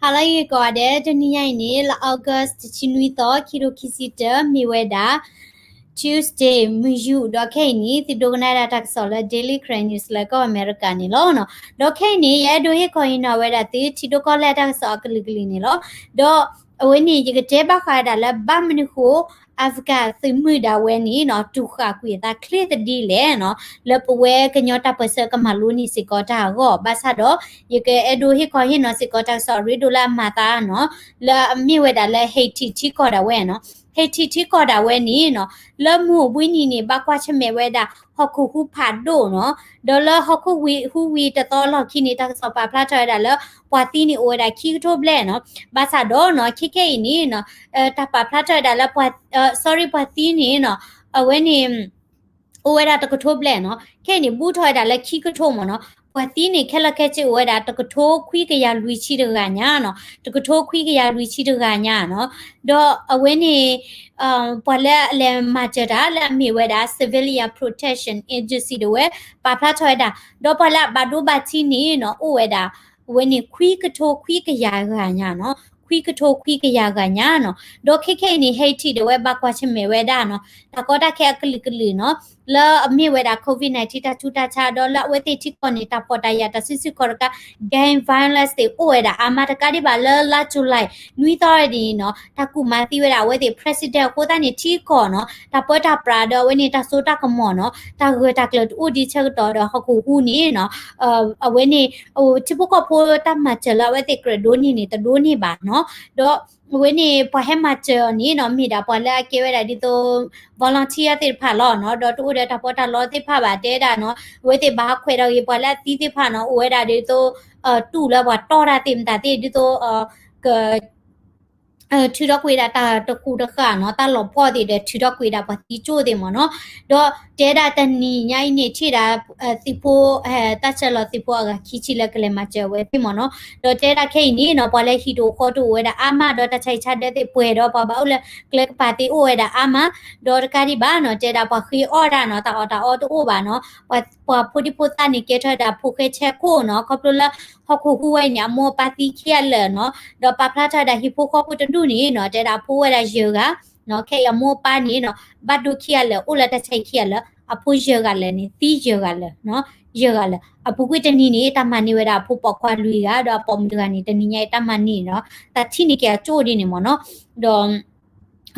ဟါလၢအဂ့ၤကိးဂၤဒဲး, တနံၤညါအံၤန့ၣ် လါ August တဆံနွံသီ ခံထိခံဆံတၢ မ့ၢ်ဝဲဒၣ် Tuesday မုၢ်ယူာ်, ဒီးခဲအံၤန့ၣ် သုဒိကနၣ်ဒၣ်တၢ်ကစီၣ်လၢ Daily Karen News လၢကီၢ်အမဲရကၤန့ၣ်လီၤ. ဒီးခဲအံၤန့ၣ် ယအဲၣ်ဒိးဟ့ၣ်ခီဟ့ၣ်နီၤဝဲဒၣ်သု ထံဒိၣ်ကီၢ်လဲၢ်တၢ်ကစီၣ်အကလုာ်ကလုာ်န့ၣ်လီၤ. ဒီးအဝဲန့ၣ် ယကတဲဘၣ်ဃးဝဲဒၣ်လၢ ဘၣ်မနုၤဃိ Afghan သုးမုၢ်ဒၣ်ဝဲန့ၣ်နီၤ တူၢ်ဃာ်ကွံာ်အသးချ့သဒံးလဲၣ်နီၤ, လၢပဝဲကညီတၢ်ပၢၢ်ဆၢကမၤလိန့ၢ်စ့ၢ်ကီးတၢ်အဂီၢ်, ဘၣ်ဆၣ်ဒီး ယကအဲၣ်ဒိးဟ့ၣ်ခီဟ့ၣ်နီၤစ့ၢ်ကီးတၢ်ကစီၣ်အရ့ဒိၣ်လၢအမၤသးနီၤ, လၢအမ့ၢ်ဝဲဒၣ်လၢ Haiti ထံကီၢ်ဒၣ်ဝဲနီၤ. Haiti ထံကီၢ်ဒၣ်ဝဲန့ၣ်နီၤ လၢမုၢ်အိၣ်ဘှံးနံၤန့ၣ် ဘၣ်ကွၢ်ဆၢၣ်မဲာ်ဝဲဒၣ် ဟီၣ်ခိၣ်ဟူဖးဒိၣ်နီၤ, ဒီးလၢဟီၣ်ခိၣ်ဝံၤဟူဝံၤတသီလီၢ်ခံန့ၣ် တၢ်ကစီၣ်ပာ်ဖျါထီၣ်ဝဲဒၣ်လၢ ပှၤသံန့ၣ်အိၣ်ဝဲဒၣ်ခံကထိဘျဲၣ်နီၤ. ဘၣ်ဆၣ်ဒီးနီၤ ခဲခဲအံၤန့ၣ်နီၤ တၢ်ပာ်ဖျါထီၣ်ဝဲဒၣ်လၢပှၤ sorry ပှၤသံန့ၣ်နီၤ အဝဲန့ၣ် အိၣ်ဝဲဒၣ်တကထိဘျဲၣ်နီၤ, ခဲအံၤန့ၣ် ဘူးထီၣ်ဝဲဒၣ်လၢခံကထိမ့ၢ်နီၤ. ပှၤသံန့ၣ် ခဲလၢာ်ခဲဆ့အိၣ်ဝဲဒၣ် တကထိခွံကယၤလွံၢ်ဆံတဂၤညါနီၤ, တကထိခွံကယၤလွံၢ်ဆံတဂၤညါနီၤ. ဒီးအဝဲန့ၣ် ပှၤလၢအလဲၤမၤစၢၤတၢ်လၢအမ့ၢ်ဝဲဒၣ် Civilian Protection Agency ဒၣ်ဝဲ ပာ်ဖျါထီၣ်ဝဲဒၣ်, ဒီးပှၤလၢအဘၣ်ဒိဘၣ်ထံးန့ၣ်နီၤ အိၣ်ဝဲဒၣ် အဝဲန့ၣ် ခွံကထိခွံကယၤဂၤညါနီၤ, ခွံကထိခွံကယၤဂၤညါနီၤ. ဒီးခဲခဲအံၤန့ၣ် Haiti ဒၣ်ဝဲဘၣ်ကွၢ်ဆၢၣ်မဲာ်ဝဲဒၣ်နီၤ တၢ်ကီတၢ်ခဲအကလုာ်ကလုာ်နီၤ, လၢအမ့ၢ်ဝဲဒၣ် COVID nineteen တၢ်ဆူးတၢ်ဆါ ဒီးလၢအဝဲသ့ၣ်ထံကီၢ်န့ၣ် တၢ်ဖှီၣ်တၢ်ယာ်တၢ်စုဆူၣ်ခီၣ်တကး gang violence သ့ၣ်အိၣ်ဝဲဒၣ်အါမး တကးဒံးဘၣ်လၢလါ July နွံသီဝဲဒၣ်န့ၣ်နီၤ တၢ်ကူၣ်မၤသံဝဲဒၣ်အဝဲသ့ၣ် president အဃိသတးန့ၣ် ထံကီၢ်နီၤ တၢ်ပၢတၢ်ပြးဒီးအဝဲန့ၣ်တၢ်စိတၢ်ကမီၤနီၤ တၢ်ဂၢၢ်တၢ်ကျၢၤတအိၣ်ဒံးဆၢကတီၢ်ဒီးဟီၣ်ခိၣ်ဟူန့ၣ်နီၤ အဝဲန့ၣ် ထံဖိကီၢ်ဖိတၢ်မၤစၢၤလၢအဝဲသ့ၣ်ကြၢးဒိးန့ၢ်န့ၣ် တဒိးန့ၢ်ဘၣ်နီၤ. ဒီးအဝဲန့ၣ် ပှၤဟဲမၤစၢၤအီၤန့ၣ်နီၤ မ့ၢ်ဒၣ်ပှၤလၢအကဲဝဲဒၣ်ဒ်သိး volunteer သ့ၣ်တဖၣ်လီၤနီၤ, ဒီးတအိၣ်ဒီးတၢ်ပီးတၢ်လီသ့ၣ်တဖၣ်ဘၣ် တဲဒၣ်နီၤ အဝဲသ့ၣ်ဘၣ်ခွဲးဒီးဂ့ၤ ပှၤလၢအသံသ့ၣ်တဖၣ်နီၤ အိၣ်ဝဲဒၣ်ဒ်သိး တူၢ်လၢပှၤတီၢ်တၢ်သ့ၣ်မတၤသ့ၣ် ဒ်သိး က ထုးထီၣ်ကွံာ်ဒၣ်တၢ်တဃူးတဃာ်နီၤ, တၢ်လီၤပှီၢ်သ့ၣ်ဒီးထုးထီၣ်ကွံာ်ဒၣ်ပှၤသံကၠိၣ်သ့ၣ်မ့ၢ်နီၤ. ဒီးတဲဒၣ်တနံၤညါအံၤန့ၣ် ထံၣ်ဒၣ် သုးဖိ တၢ်ဆဲးလီၤသုးဖိအဂၤခံဆံလၢကလဲၤမၤစၢၤအဝဲသ့ၣ်မ့ၢ်နီၤ. ဒီးတဲဒၣ်ခဲအံၤန့ၣ်နီၤ ပှၤလၢဟံၣ်တအိၣ်ဃီတအိၣ်ဝဲဒၣ်အါမး ဒီးတၢ်ဆါဟံၣ်ဆါဒၢသ့ၣ်ပှဲၤဒီး ပှၤဘၣ်အိၣ်လၢကျဲကပၤသ့ၣ်အိၣ်ဝဲဒၣ်အါမး, ဒီးတကးဒံးဘၣ်နီၤ တဲဒၣ်ပှၤဃ့အီၣ်ဒၣ်နီၤ တၢ်အီၣ်တၢ်အီတအိၣ်ဘၣ်နီၤ, ပှၤဖိဒံဖိသၣ်န့ၣ် ကဲထီၣ်ဝဲဒၣ်ဖိဃဲဆဲခိၣ်နီၤ, ခီဖျိလၢ ဟီၣ်ခိၣ်ဟူဝဲအံၤန့ၣ် အမိၢ်အပၢ်သံခံဂၤလၢာ်နီၤ, ဒီးပာ်ဖျါထီၣ်ဝဲဒၣ်ဟံၣ်ဖိဃီဖိတဒူၣ်န့ၣ်နီၤ တဲဒၣ်အဖိအိၣ်ဝဲဒၣ်ယဲၢ်ဂၤနီၤ, ခဲအံၤအမိၢ်အပၢ်န့ၣ်နီၤ ဘၣ်ဒိခံဂၤလၢာ် အိၣ်လၢတၢ်ဆါဟံၣ်ခံဂၤလၢာ်, အဖိယဲၢ်ဂၤလၢာ်န့ၣ် သံယဲၢ်ဂၤလၢာ်, ယဲၢ်ဂၤလၢာ်, အပူၤကွံာ်တနံၤန့ၣ် တၢ်မၤန့ၢ်ဝဲဒၣ်အဖိပိာ်ခွါလွံၢ်ဂၤ ဒီးအပိာ်မုၣ်တဂၤန့ၣ် တနံၤညါအံၤတၢ်မၤန့ၢ်နီၤ, တၢ်ထံၣ်န့ၢ်က့ၤအကၠိၣ်ဒ်န့ၣ်မ့ၢ်နီၤ, ဒီး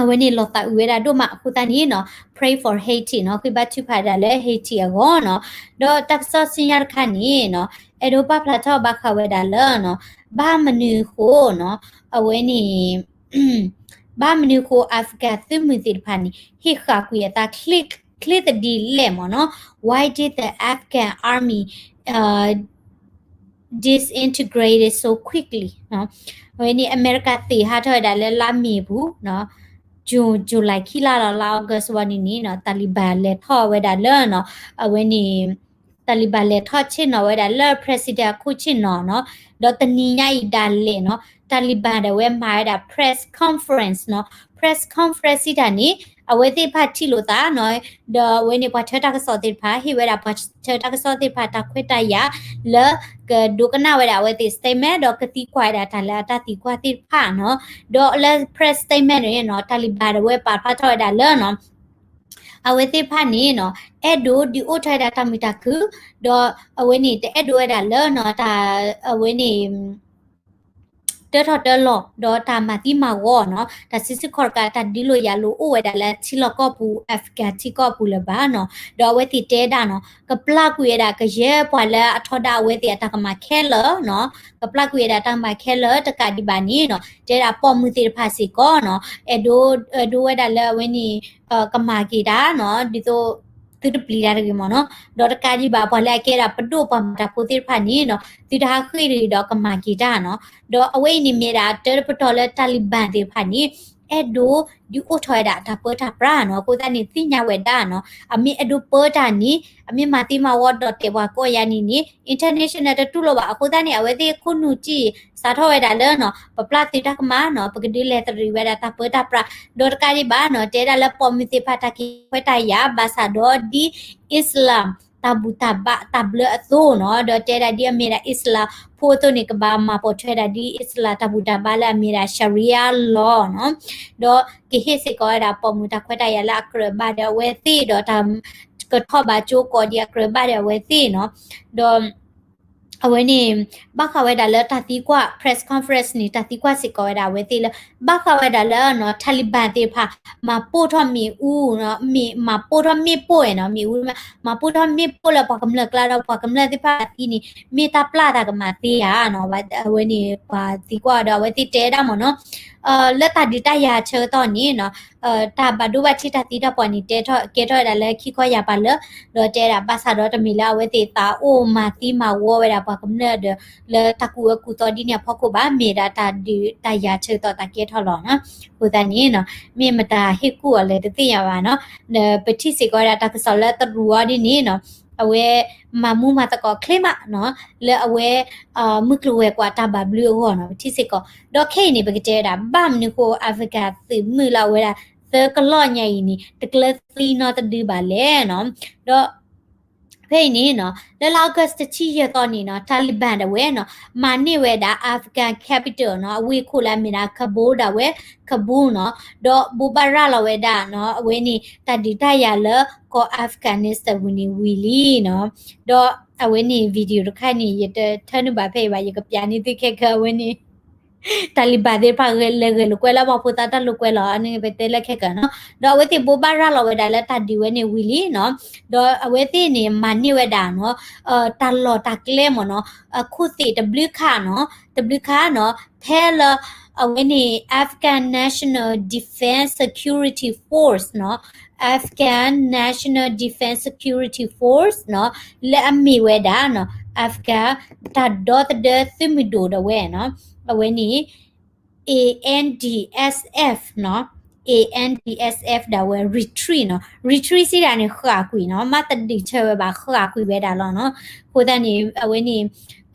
အဝဲန့ၣ်လီၤသးအုးဝဲဒၣ်ဒိၣ်မး အဃိသတးန့ၣ်နီၤ pray for Haiti နီၤ, ဃ့ဘါထုကဖၣ်ဒၣ်လၢ Haiti အဂီၢ်နီၤ, ဒီးတၢ်ကစီၣ်ဆူညါတခါန့ၣ်နီၤ အဲၣ်ဒိးပာ်ဖျါထီၣ်ဘၣ်ဃးဝဲဒၣ်လၢနီၤ ဘၣ်မနုၤဃိနီၤ အဝဲန့ၣ် ဘၣ်မနုၤဃိ Afghan သုးမုၢ်သ့ၣ်တဖၣ်န့ၣ် ဟ့ၣ်ဃာ်ကွံာ်အသးချ့ ချ့သဒံးလဲၣ်မ့ၢ်နီၤ, Why did the Afghan army disintegrated so quickly? အဝဲန့ၣ် အမဲရကၤသ့ၣ်ဟးထီၣ်ဝဲဒၣ်လၢလါမ့ၤပူၤနီၤ, June July ခံလါလီၤ လါ August ဝဲန့ၣ်န့ၣ်နီၤ Taliban လဲၤထီၣ်ဝဲဒၣ်လၢနီၤ အဝဲန့ၣ် Taliban လဲၤထီၣ်ဆ့ၣ်နီၤဝဲဒၣ်လၢ president အခိၣ်ဆ့ၣ်နီၤနီၤ, ဒီးတနံၤညါအံၤဒၣ်လဲာ်နီၤ Taliban ဒၣ်ဝဲမၤဝဲဒၣ် press conference နီၤ, press conference စံးတၢ်န့ၣ် အဝဲသ့ၣ်တဖၣ်ထံၣ်လိာ်သးနီၤ, ဒီးအဝဲန့ၣ်ပှၤထၢတၢ်ကစီၣ်သ့ၣ်တဖၣ် ဟ့ၣ်ဝဲဒၣ်ပှၤထၢတၢ်ကစီၣ်သ့ၣ်တဖၣ်တၢ်ခွဲးတၢ်ယာ် လၢကဒိကနၣ်ဝဲဒၣ်အဝဲသ့ၣ် statement ဒီးကသံကွၢ်ဝဲဒၣ်တၢ်လၢအတၢ်သံကွၢ်သ့ၣ်တဖၣ်နီၤ, ဒီးလၢ press statement န့ၣ်နီၤ Taliban ဒၣ်ဝဲပာ်ဖျါထီၣ်ဝဲဒၣ်လၢနီၤ အဝဲသ့ၣ်တဖၣ်န့ၣ်နီၤ အဲၣ်ဒိးဒုးအိၣ်ထီၣ်ဝဲဒၣ်တၢ်မုာ်တၢ်ခုၣ်, ဒီးအဝဲန့ၣ် တအဲၣ်ဒိးဝဲဒၣ်လၢနီၤ တၢ် အဝဲန့ၣ် တၢထီၣ်တၢလီၤ ဒီးတၢ်မၤသံမၤဝီနီၤ, တၢ်စုဆူၣ်ခီၣ်တကး တၢ်ဒုးလိာ်ယၤလိာ်အိၣ်ဝဲဒၣ်လၢထံလီၢ်ကီၢ်ပူၤ Afghan ထံကီၢ်ပူၤလၢၤဘၣ်နီၤ, ဒီးအဝဲသ့ၣ်တဲဒၣ်နီၤ ကပျၢ်ကွံာ်ဝဲဒၣ်ကယဲၢ်ပှၤလၢအထီဒါအဝဲသ့ၣ်အတၢ်ကမၣ်ခဲလၢာ်နီၤ, ကပျၢ်ကွံာ်ဝဲဒၣ်တၢ်ကမၣ်ခဲလၢာ်တကးဒံးဘၣ်န့ၣ်နီၤ တဲဒၣ်ပိာ်မုၣ်သ့ၣ်တဖၣ်စ့ၢ်ကီးနီၤ အဲၣ်ဒိး အဲၣ်ဒိးဝဲဒၣ်လၢအဝဲန့ၣ် ကမၤက့ၤတၢ်နီၤ ဒ်သိး သုတပျံၤတၢ်တဂ့ၤမ့ၢ်နီၤ, ဒီးတကးဒံးဘၣ် ပှၤလၢအကဲဒၣ်ပဒိၣ်ပှၤမၤတၢ်ဖိသ့ၣ်တဖၣ်န့ၣ်နီၤ သုတဟးဃ့ၢ်တဂ့ၤဒီးကမၤက့ၤတၢ်နီၤ, ဒီးအဝဲအံၤန့ၣ်မ့ၢ်ဒၣ်တၢတပတီၢ်လၢ Taliban သ့ၣ်တဖၣ်န့ၣ် အဲၣ်ဒိးဒုးအိၣ်ထီၣ်ဝဲဒၣ်တၢ်ပၢတၢ်ပြးနီၤ, အဃိသတးန့ၣ် သ့ၣ်ညါဝဲဒၣ်နီၤ အမ့ၢ်အဲၣ်ဒိးပၢတၢ်န့ၣ် အမ့ၢ်မၤသံမၤဝီဒီးတဲာ်ပှၤကိးယၤန့ၣ်န့ၣ် international တတူၢ်လိာ်ဘၣ်, အဃိသတးန့ၣ် အဝဲသ့ၣ်ခိၣ်နူာ်စံးစးထီၣ်ဝဲဒၣ်လၢနီၤ ပပျၢ်သုတၢ်ကမၣ်နီၤ ပကဒုးလဲၤတရံးဝဲဒၣ်တၢ်ပၢတၢ်ပြး, ဒီးတကးဒံးဘၣ်နီၤ တဲဒၣ်လၢပိာ်မုၣ်သ့ၣ်တဖၣ်တၢ်က့ၤခွဲးတၢ်ယာ် ဘၣ်ဆၣ်ဒီးဒ် Islam တၢ်ဘူၣ်တၢ်ဘါတၢ်ဘျၢအသိးနီၤ, ဒီးတဲဒၣ်ဒ်အမ့ၢ်ဒၣ် Islam ဖိအသိးန့ၣ် ကဘၣ်မၤပိာ်ထွဲဒၣ်ဒ် Islam တၢ်ဘူၣ်တၢ်ဘါလၢအမ့ၢ်ဒၣ် Sharia law နီၤ, ဒီးကဟ့ၣ်စ့ၢ်ကီးဝဲဒၣ်ပိာ်မုၣ်တၢ်ခွဲးတၢ်ယာ်လၢအကြၢးဘၣ်ဒီးအဝဲသ့ၣ် ဒီးတၢ်ကထီၣ်ဘးကၠိကိးဒံးအကြၢးဘၣ်ဒီးအဝဲသ့ၣ်နီၤ, ဒီး အဝဲန့ၣ် ဘၣ်ဃးဝဲဒၣ်လၢတၢ်သံကွၢ် press conference န့ၣ် တၢ်သံကွၢ်စ့ၢ်ကီးဝဲဒၣ်အဝဲသ့ၣ်လၢ ဘၣ်ဃးဝဲဒၣ်လၢနီၤ Taliban သ့ၣ်တဖၣ် မၤပိၢ်ထီၣ်မ့ၣ်အူ, မ့ၢ်မၤပိၢ်ထီၣ်မ့ၣ်ပိၢ်နီၤ, မ့ၣ်အူ မၤပိၢ်ထီၣ်မ့ၣ်ပိၢ်လၢပှၤကမျၢၢ်ကျါဒီးပှၤကမျၢၢ်သ့ၣ်တဖၣ်အသံန့ၣ် မ့ၢ်တၢ်ပျၢ်တၢ်ကမၣ်သ့ဧါနီၤ, အဝဲန့ၣ် ပှၤသံကွၢ်ဒီးအဝဲသ့ၣ်တဲဒၣ်မ့ၢ်နီၤ လၢတၢ်ဒုးတၢ်ယၤဆၢကတီၢ်န့ၣ်နီၤ တၢ်ဘၣ်ဒိဘၣ်ထံးတၢ်သံတၢ်ပှၢ်န့ၣ် တဲထီၣ်ကဲထီၣ်ဝဲဒၣ်လၢခံခီယၢ်ပၤလၢာ်, ဒီးတဲဒၣ်ဘၣ်ဆၣ်ဒီးတမ့ၢ်လၢအဝဲသ့ၣ်သးအိၣ်မၤသံမၤဝီဝဲဒၣ်ပှၤကမျၢၢ်ဒီး လၢတၢ်ကူၣ်အၢကူၣ်သီဒ်န့ၣ်အဖီခိၣ်ဘၣ်, မ့ၢ်ဒၣ်တၢ်ဒုးတၢ်ယၤဆၢကတီၢ်သးကဲထီၣ်လီၤနီၤ. အဃိသတးန့ၣ်နီၤ မ့ၢ်မတၤဟ့ၣ်ကူၣ်အီၤလဲၣ်တသ့ၣ်ညါဘၣ်နီၤ. ပထံၣ်စ့ၢ်ကီးဝဲဒၣ်တၢ်ကစီၣ်လၢတရူးအီၤဒ်န့ၣ်နီၤ အဝဲမၤမူမၤသကိးချ့မးနီၤ လၢအဝဲ မုၢ်ကျိၤဝဲၤကွာ်တၢ်ဘၣ်ဘျုးအဂီၢ်နီၤ. ပထံၣ်စ့ၢ်ကီး ဒီးခဲအံၤန့ၣ် ပကတဲဝဲဒၣ် ဘၣ်မနုၤဃိ Africa သုးမုၢ်လၢအဝဲဒၣ် သၢကလီၢ်ညါအံၤန့ၣ် တကျၢၤသံနီတဒုဘၣ်လဲၣ်နီၤ. ဒီး ဖဲအံၤန့ၣ်နီၤ လၢလါ August တဆံယဲၢ်သီန့ၣ်နီၤ Taliban ဒၣ်ဝဲနီၤ မၤန့ၢ်ဝဲဒၣ် Afghan capital နီၤ အဝ့ၢ်ခိၣ်လၢအမ့ၢ်ဒၣ် Kabul ဒၣ်ဝဲ Kabul နီၤ ဒီးဘိးဘၣ်ရၤလီၤဝဲဒၣ်နီၤ အဝဲန့ၣ် တၢ်ဒုးတၢ်ယၤလၢကီၢ် Afghanistan ပူၤန့ၣ်ဝံၤလံနီၤ. ဒီးအဝဲန့ၣ် video တခါန့ၣ် ယတထၢနုာ်ဘၣ်ဖဲအံၤဘၣ် ယကပျးန့ၢ်သုခဲကၢအဝဲန့ၣ် Taliban သ့ၣ်တဖၣ်လဲၤဂဲၤလိာ်ကွဲလၢပှၤဖိသၣ်တၢ်လိာ်ကွဲလီၤ အန့ၣ်ပတဲလၢခဲကၢနီၤ. ဒီးအဝဲသ့ၣ်ဘိးဘၣ်ရၤလီၤဝဲဒၣ်လၢတၢ်ဒုးဝဲန့ၣ်ဝံၤလံနီၤ. ဒီးအဝဲသ့ၣ်န့ၣ် မၤန့ၢ်ဝဲဒၣ်နီၤ တၢ်လီၢ်တၢ်ကျဲမ့ၢ်နီၤ အခိၣ်သ့ၣ်တဘျုးခးနီၤ တဘျုးခးနီၤ ဖဲလၢ အဝဲန့ၣ် Afghan National Defense Security Force နီၤ Afghan National Defense Security Force နီၤ လၢအမ့ၢ်ဝဲဒၣ်နီၤ Afghan တၢ်ဒီသဒၢသုးမုၢ်ဒိၣ်ဒၣ်ဝဲနီၤ အဝဲန့ၣ် A N D S F နီၤ A N D S F ဒၣ်ဝဲ retreat နီၤ retreat စံးဒၣ်န့ၣ် ဃၣ်ကွံာ်နီၤ မ့ၢ်တဒုးဆၢဝဲဘၣ် ဃၣ်ကွံာ်ဝဲဒၣ်လီၤနီၤ. အဃိသတးန့ၣ် အဝဲန့ၣ်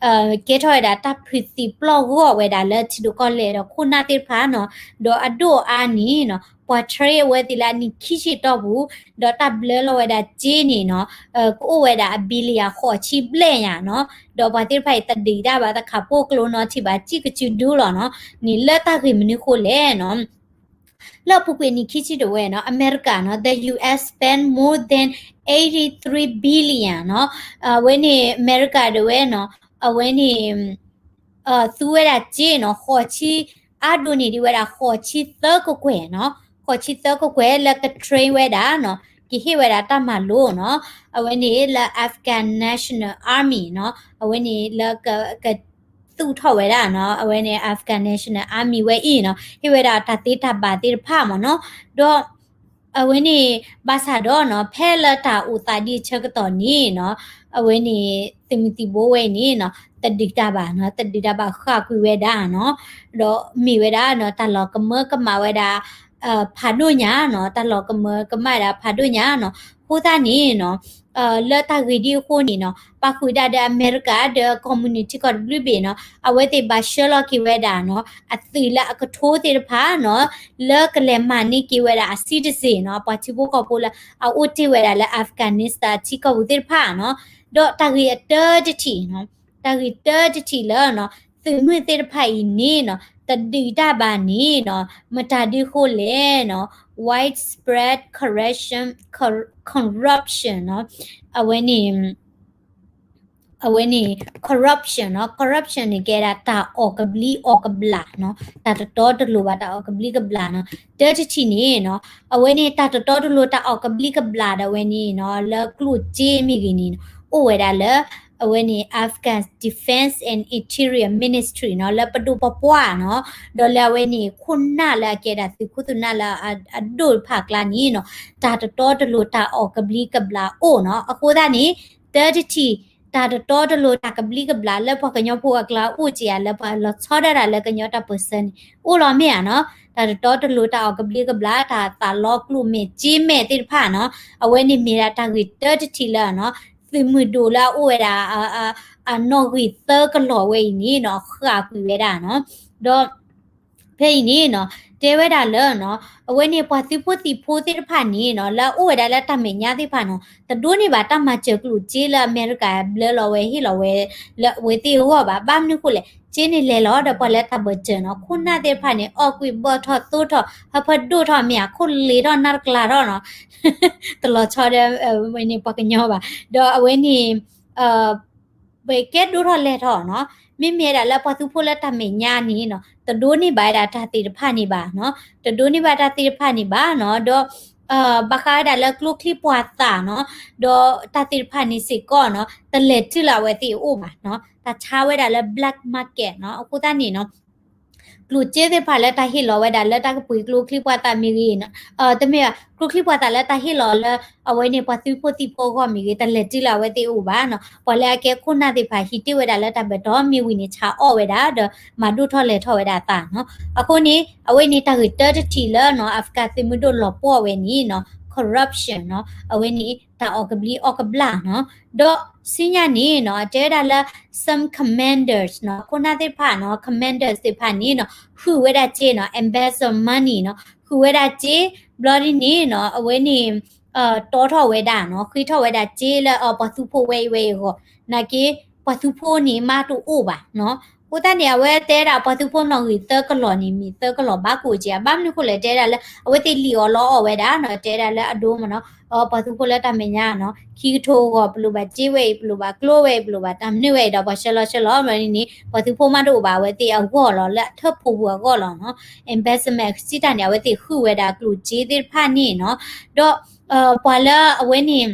ကဲထီၣ်ဝဲဒၣ်တၢ်ဖုးသံးပျီၢ်ဂီၢ်ဝဲဒၣ်လၢထံဒိၣ်ကီၢ်လဲၢ်ဒီးခိၣ်နၢ်သ့ၣ်တဖၣ်နီၤ ဒီးအဒိၣ်အါန့ၣ်နီၤ ပှၤ train အဝဲသ့ၣ်လၢအနံၣ်ခံဆံတီၢ်ပူၤ ဒီးတၢ်ဘျၢလီၤဝဲဒၣ်စ့န့ၣ်နီၤ ကအိၣ်ဝဲဒၣ်အ billion ဃိးဆံဘျဲၣ်ညါနီၤ ဒီးပှၤသ့ၣ်တဖၣ်အံၤတဒုးတၢ်ဘၣ်တခါပိာ်ကျိနီၤထံၣ်ဘၣ်စံၣ်ကစုဒုလီၤနီၤ န့ၣ်လၢတၢ်ဂ့ၢ်မနုၤဃိလဲၣ်နီၤ လၢအပူၤကွံာ်နံၣ်ခံဆံဒၣ်ဝဲနီၤ အမဲရကၤနီၤ the U S spent more than eighty three billion နီၤ အဝဲန့ၣ် အမဲရကၤဒၣ်ဝဲနီၤ အဝဲန့ၣ် သူဝဲဒၣ်စ့နီၤ ဃိးဆံ အါဒိၣ်န့ၢ်ဒံးဝဲဒၣ် ဃိးဆံသၢကကွဲၢ်နီၤ ဃိးဆံသၢကကွဲၢ်လၢက train ဝဲဒၣ်နီၤ ကဟ့ၣ်ဝဲဒၣ်တၢ်မၤလိနီၤ အဝဲန့ၣ်လၢ Afghan National Army နီၤ အဝဲန့ၣ်လၢက ကသူၣ်ထီၣ်ဝဲဒၣ်နီၤ အဝဲန့ၣ် Afghan National Army ဝဲအံၤနီၤ ဟ့ၣ်ဝဲဒၣ်တၢ်သ့တၢ်ဘၣ်သ့ၣ်တဖၣ်မ့ၢ်နီၤ ဒီး အဝဲန့ၣ် ဘၣ်ဆၣ်ဒီးနီၤ ဖဲလၢတၢ်အိၣ်သးဒ်အဆၢကတီၢ်န့ၣ်နီၤ အဝဲန့ၣ် သုးမုၢ်သံၣ်ဘိဝဲအံၤန့ၣ်နီၤ တဒုးတၢ်ဘၣ်နီၤ တဒုးတၢ်ဘၣ်ဃၣ်ကွံာ်ဝဲဒၣ်နီၤ ဒီးမ့ၢ်ဝဲဒၣ်နီၤ တၢ်လီၤကမၢကမၣ်ဝဲဒၣ် ဖးဒိၣ်ညါနီၤ တၢ်လီၤကမၢကမၣ်ဝဲဒၣ်ဖးဒိၣ်ညါနီၤ အဃိသတးန့ၣ်နီၤ လၢတၢ်ဂ့ၢ်ဒ်အဃိန့ၣ်နီၤ ပာ်ဃုာ်ဒၣ်ဒီးအမဲရကၤဒီးကီၢ်မုၢ်နုာ်ထံကီၢ်တဘျုးဘ့ၣ်နီၤ အဝဲသ့ၣ်ဘၣ်ဆှၢလီၤက့ၤဝဲဒၣ်နီၤ အသုးလၢအကထိသ့ၣ်တဖၣ်နီၤ လၢကလဲၤမၤန့ၢ်က့ၤဝဲဒၣ်အ citizen နီၤ ပှၤထံဖိကီၢ်ဖိလၢအအိၣ်တ့ၢ်ဝဲဒၣ်လၢ Afghanistan ထံကီၢ်ပူၤသ့ၣ်တဖၣ်နီၤ ဒီးတၢ်ဂ့ၢ်အတၢတထံၣ်နီၤ တၢ်ဂ့ၢ်တၢတထံၣ်လၢနီၤ သုးမုၢ်သ့ၣ်တဖၣ်အံၤန့ၣ်နီၤ တဒုးတၢ်ဘၣ်န့ၣ်နီၤ မတၤဒ်ဃိလဲၣ်နီၤ widespread corruption corruption နီၤ အဝဲန့ၣ် အဝဲန့ၣ် corruption နီၤ corruption န့ၣ် ကဲဒၣ်တၢ်အီၣ်ကဘျံးအီၣ်ကဘျၣ်နီၤ တၢ်တတီတလိၤဘၣ်တၢ်အီၣ်ကဘျံးကဘျၣ်နီၤ တၢတထံၣ်န့ၣ်နီၤ အဝဲန့ၣ်တၢ်တတီတလိၤတၢ်အီၣ်ကဘျံးကဘျၣ်ဒၣ်ဝဲန့ၣ်နီၤ လၢကျိᣓစ့မ့ၢ်ဂ့ၤန့ၣ်နီၤ အိၣ်ဝဲဒၣ်လၢ အဝဲန့ၣ် Afghan Defense and Interior Ministry နီၤ လၢပဒိၣ်ပပှၢ်နီၤ ဒီးလၢအဝဲန့ၣ် ခိၣ်နၢ်လၢအကဲဒၣ်သုးခိၣ်သုးနၢ်လၢအဒိၣ်တဖၣ်အကျါန့ၣ်နီၤ တၢ်တတီတလိၤတၢ်အီၣ်ကဘျံးကဘျၣ်အိၣ်နီၤ အဃိသတးန့ၣ် တၢတထံၣ် တၢ်တတီတလိၤတၢ်ကဘျံးကဘျၣ်လၢပှၤကညီဖိအကျါအိၣ်က့ၤဧါ လၢပှၤလီၤဆီဒၣ်တၢ်လၢကညီတၢ်ပၢၢ်ဆၢန့ၣ် အိၣ်လီၤမ့ၢ်ဧါနီၤ တၢ်တတီတလိၤတၢ်အီၣ်ကဘျံးကဘျၣ် တၢ်သးလီကျိၣ်မဲာ်စ့မဲာ်သ့ၣ်တဖၣ်နီၤ အဝဲန့ၣ်မ့ၢ်ဒၣ်တၢ်ဂ့ၢ်တၢတထံၣ်လၢနီၤ သုးမုၢ်ဒိၣ်လၢအအိၣ်ဝဲဒၣ် အနီၣ်ဂံၢ်သၢကလီၢ်ဝဲအံၤန့ၣ်နီၤ ဃၣ်ကွံာ်ဝဲဒၣ်နီၤ ဒီး ဖဲအံၤန့ၣ်နီၤ တဲဝဲဒၣ်လၢနီၤ အဝဲန့ၣ်ပှၤသုးဖိသံၣ်ဖိသ့ၣ်တဖၣ်န့ၣ်နီၤ လၢအအိၣ်ဝဲဒၣ်လၢတၢ်မဲာ်ညါသ့ၣ်တဖၣ်နီၤ တဒိးန့ၢ်ဘၣ်တၢ်မၤစၢၤကျိၣ်စ့လၢအမဲရကၤဘျၢလီၤဝဲ ဟ့ၣ်လီၤဝဲ လၢအဝဲသ့ၣ်အဂီၢ်ဘၣ်. ဘၣ်မနုၤအဃိလဲၣ် စ့န့ၣ်လဲၤလီၤဒီးပှၤလၢတၢ်ဘၢၣ်စၢၤနီၤ ခိၣ်နၢ်သ့ၣ်တဖၣ်န့ၣ် အီၣ်ကွံာ်ဘၣ်ထီၣ်သိထီၣ် ဟၢဖၢဒိၣ်ထီၣ်မ့ၢ်ဧါ ခိၣ်လ့ထီၣ်နၢ်တကျါထီၣ်နီၤ တလီၤဆီဒီး အဝဲန့ၣ်ပှၤကညီဘၣ်. ဒီးအဝဲန့ၣ် ပကဲဒိၣ်ထီၣ်လဲၢ်ထီၣ်နီၤ မ့မ့ၢ်ဝဲဒၣ်လၢပှၤသုးဖိလၢတၢ်မဲာ်ညါန့ၣ်နီၤ တဒိးန့ၢ်ဘၣ်ဝဲဒၣ်တၢ်သ့ၣ်တဖၣ်န့ၣ်ဘၣ်နီၤ တဒိးန့ၢ်ဘၣ်တၢ်သ့ၣ်တဖၣ်န့ၣ်ဘၣ်နီၤ ဒီး ဘၣ်ဃးဝဲဒၣ်လၢကျိချံပှၤသၣ်နီၤ ဒီးတၢ်သ့ၣ်တဖၣ်န့ၣ်စ့ၢ်ကီးနီၤ တလဲၤတုၤလၢအဝဲသ့ၣ်အအိၣ်ဘၣ်နီၤ တၢ်ဆါဝဲဒၣ်လၢ black market နီၤ အဃိသတးန့ၣ်နီၤ ကျိၣ်စ့သ့ၣ်တဖၣ်လၢတၢ်ဟ့ၣ်လီၤဝဲဒၣ်လၢတၢ်ကပှ့ၤကျိချံပှၤသၣ်မ့ၢ်ဂ့ၤနီၤ တမ့ၢ်ဘၣ် ကျိချံပှၤသၣ်လၢတၢ်ဟ့ၣ်လီၤလၢ အဝဲန့ၣ်ပှၤသုးဖိသံၣ်ဖိအဂီၢ်မ့ၢ်ဂ့ၤ တလဲၤတုၤလၢအဝဲသ့ၣ်အအိၣ်ဘၣ်နီၤ ပှၤလၢအကဲခိၣ်နၢ်သ့ၣ်တဖၣ်ဟံးတ့ၢ်ဝဲဒၣ်လၢတၢ်ဘၢၣ်တီၤမ့ၢ်ဝံၤန့ၣ် ဆါအီၣ်ဝဲဒၣ်ဒီး မၤဒိၣ်ထီၣ်လဲၤထီၣ်ဝဲဒၣ်အသးနီၤ အဃိန့ၣ် အဝဲန့ၣ်တၢ်ဂ့ၢ်တၢတထံၣ်လၢနီၤ Africa သုးမုၢ်ဒိၣ်လီၤပှီၢ်ဝဲန့ၣ်နီၤ corruption နီၤ အဝဲန့ၣ်တၢ်အီၣ်ကဘျံးအီၣ်ကဘျၣ်နီၤ ဒီးဆူညါန့ၣ်နီၤ တဲဝဲဒၣ်လၢ some commanders နီၤ ခိၣ်နၢ်သ့ၣ်တဖၣ်နီၤ commanders သ့ၣ်တဖၣ်န့ၣ်နီၤ ဃုာ်ဝဲဒၣ်စ့နီၤ embezzle money နီၤ ဃုာ်ဝဲဒၣ်စ့ ဘျီဒ်န့ၣ်နီၤ အဝဲန့ၣ် တီထီၣ်ဝဲဒၣ်နီၤ ဃ့ထီၣ်ဝဲဒၣ်စ့လၢပှၤသုးဖိဝဲအံၤဝဲအံၤအဂီၢ် နာ်က့ ပှၤသုးဖိန့ၣ်မးတအိၣ်ဘၣ်နီၤ အဃိသတးန့ၣ် အဝဲတဲဒၣ်ပှၤသုးဖိနီၣ်ဂံၢ်သၢကလီၢ်န့ၣ် မ့ၢ်သၢကလီၢ်ဘၣ်ကိးကဲ ဘၣ်မနုၤအဃိလဲၣ် တဲဒၣ်လၢ အဝဲသ့ၣ်လံၣ်အီၣ်လီအီၣ်ဝဲဒၣ်နီၤ တဲဒၣ်လၢအဒိမ့ၢ်နီၤ ပှၤသုးဖိလၢတၢ်မဲာ်ညါနီၤ ခံကထိအဂီၢ် ပလိၣ်ဘၣ်စ့ဝဲအံၤ ပလိၣ်ဘၣ်ကျိဝဲအံၤ ပလိၣ်ဘၣ်တၢ်မနုၤဝဲအံၤဒီး ပှၤဆှၢလီၤဆှၢလီၤ ဘျီဒ်န့ၣ် ပှၤသုးဖိမးတအိၣ်ဘၣ် အဝဲသ့ၣ်အဂီၢ်လီၤ လၢအထၢၣ်ဖိပူၤအဂီၢ်လီၤနီၤ embezzlement စံးတၢ်န့ၣ် အဝဲသ့ၣ်ဃုာ်ဝဲဒၣ်ကျိၣ်စ့သ့ၣ်တဖၣ်န့ၣ်နီၤ ဒီး ပှၤလၢအဝဲန့ၣ်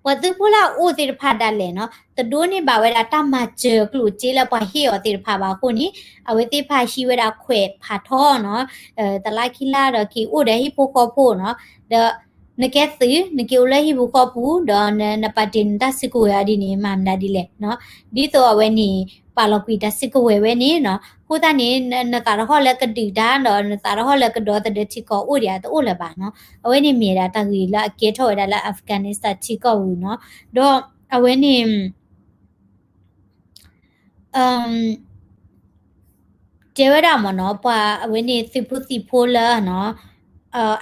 ပှၤသုးဖိလၢအအိၣ်သ့ၣ်တဖၣ်ဒၣ်လဲာ်နီၤ တဒိးန့ၢ်ဘၣ်ဝဲဒၣ်တၢ်မၤစၢၤကျိၣ်စ့လၢပှၤဟ့ၣ်အီၤသ့ၣ်တဖၣ်ဘၣ်အဃိန့ၣ် အဝဲသ့ၣ်တဖၣ်ဟံးဝဲဒၣ်ခွဲးဖးထီနီၤ တလါခံလါဒီးက့ၤအိၣ်ဒီးဟံၣ်ဖိဃီဖိနီၤ ဒီး နကဲသုး နက့ၤအိၣ်လၢဟံၣ်ပူၤဃီပူၤ ဒီးနပာ်တ့ၢ်နတၢ်စုကဝဲၤအီၤဒ်န့ၣ် မၤမနုၤဒ်လဲၣ်နီၤ ဒ်သိးအဝဲန့ၣ် ပာ်လီၤကွံာ်တၢ်စုကဝဲၤဝဲန့ၣ်နီၤ အဃိသတးန့ၣ် နသးတဟီၣ်လၢကဒုၣ်ဒါ ဒီးနသးတဟီၣ်လၢကဒီသဒၢထံကီၢ်အိၣ်ဒံးဧါ တအိၣ်လၢၤဘၣ်နီၤ အဝဲန့ၣ်မ့ၢ်ဒၣ်တၢ်ဂ့ၢ်လၢအကဲထီၣ်ဝဲဒၣ်လၢ Afghanistan ထံကီၢ်ပူၤနီၤ ဒီးအဝဲန့ၣ် တဲဝဲဒၣ်မ့ၢ်နီၤ ပှၤအဝဲန့ၣ်သုးဖိသံၣ်ဖိလၢနီၤ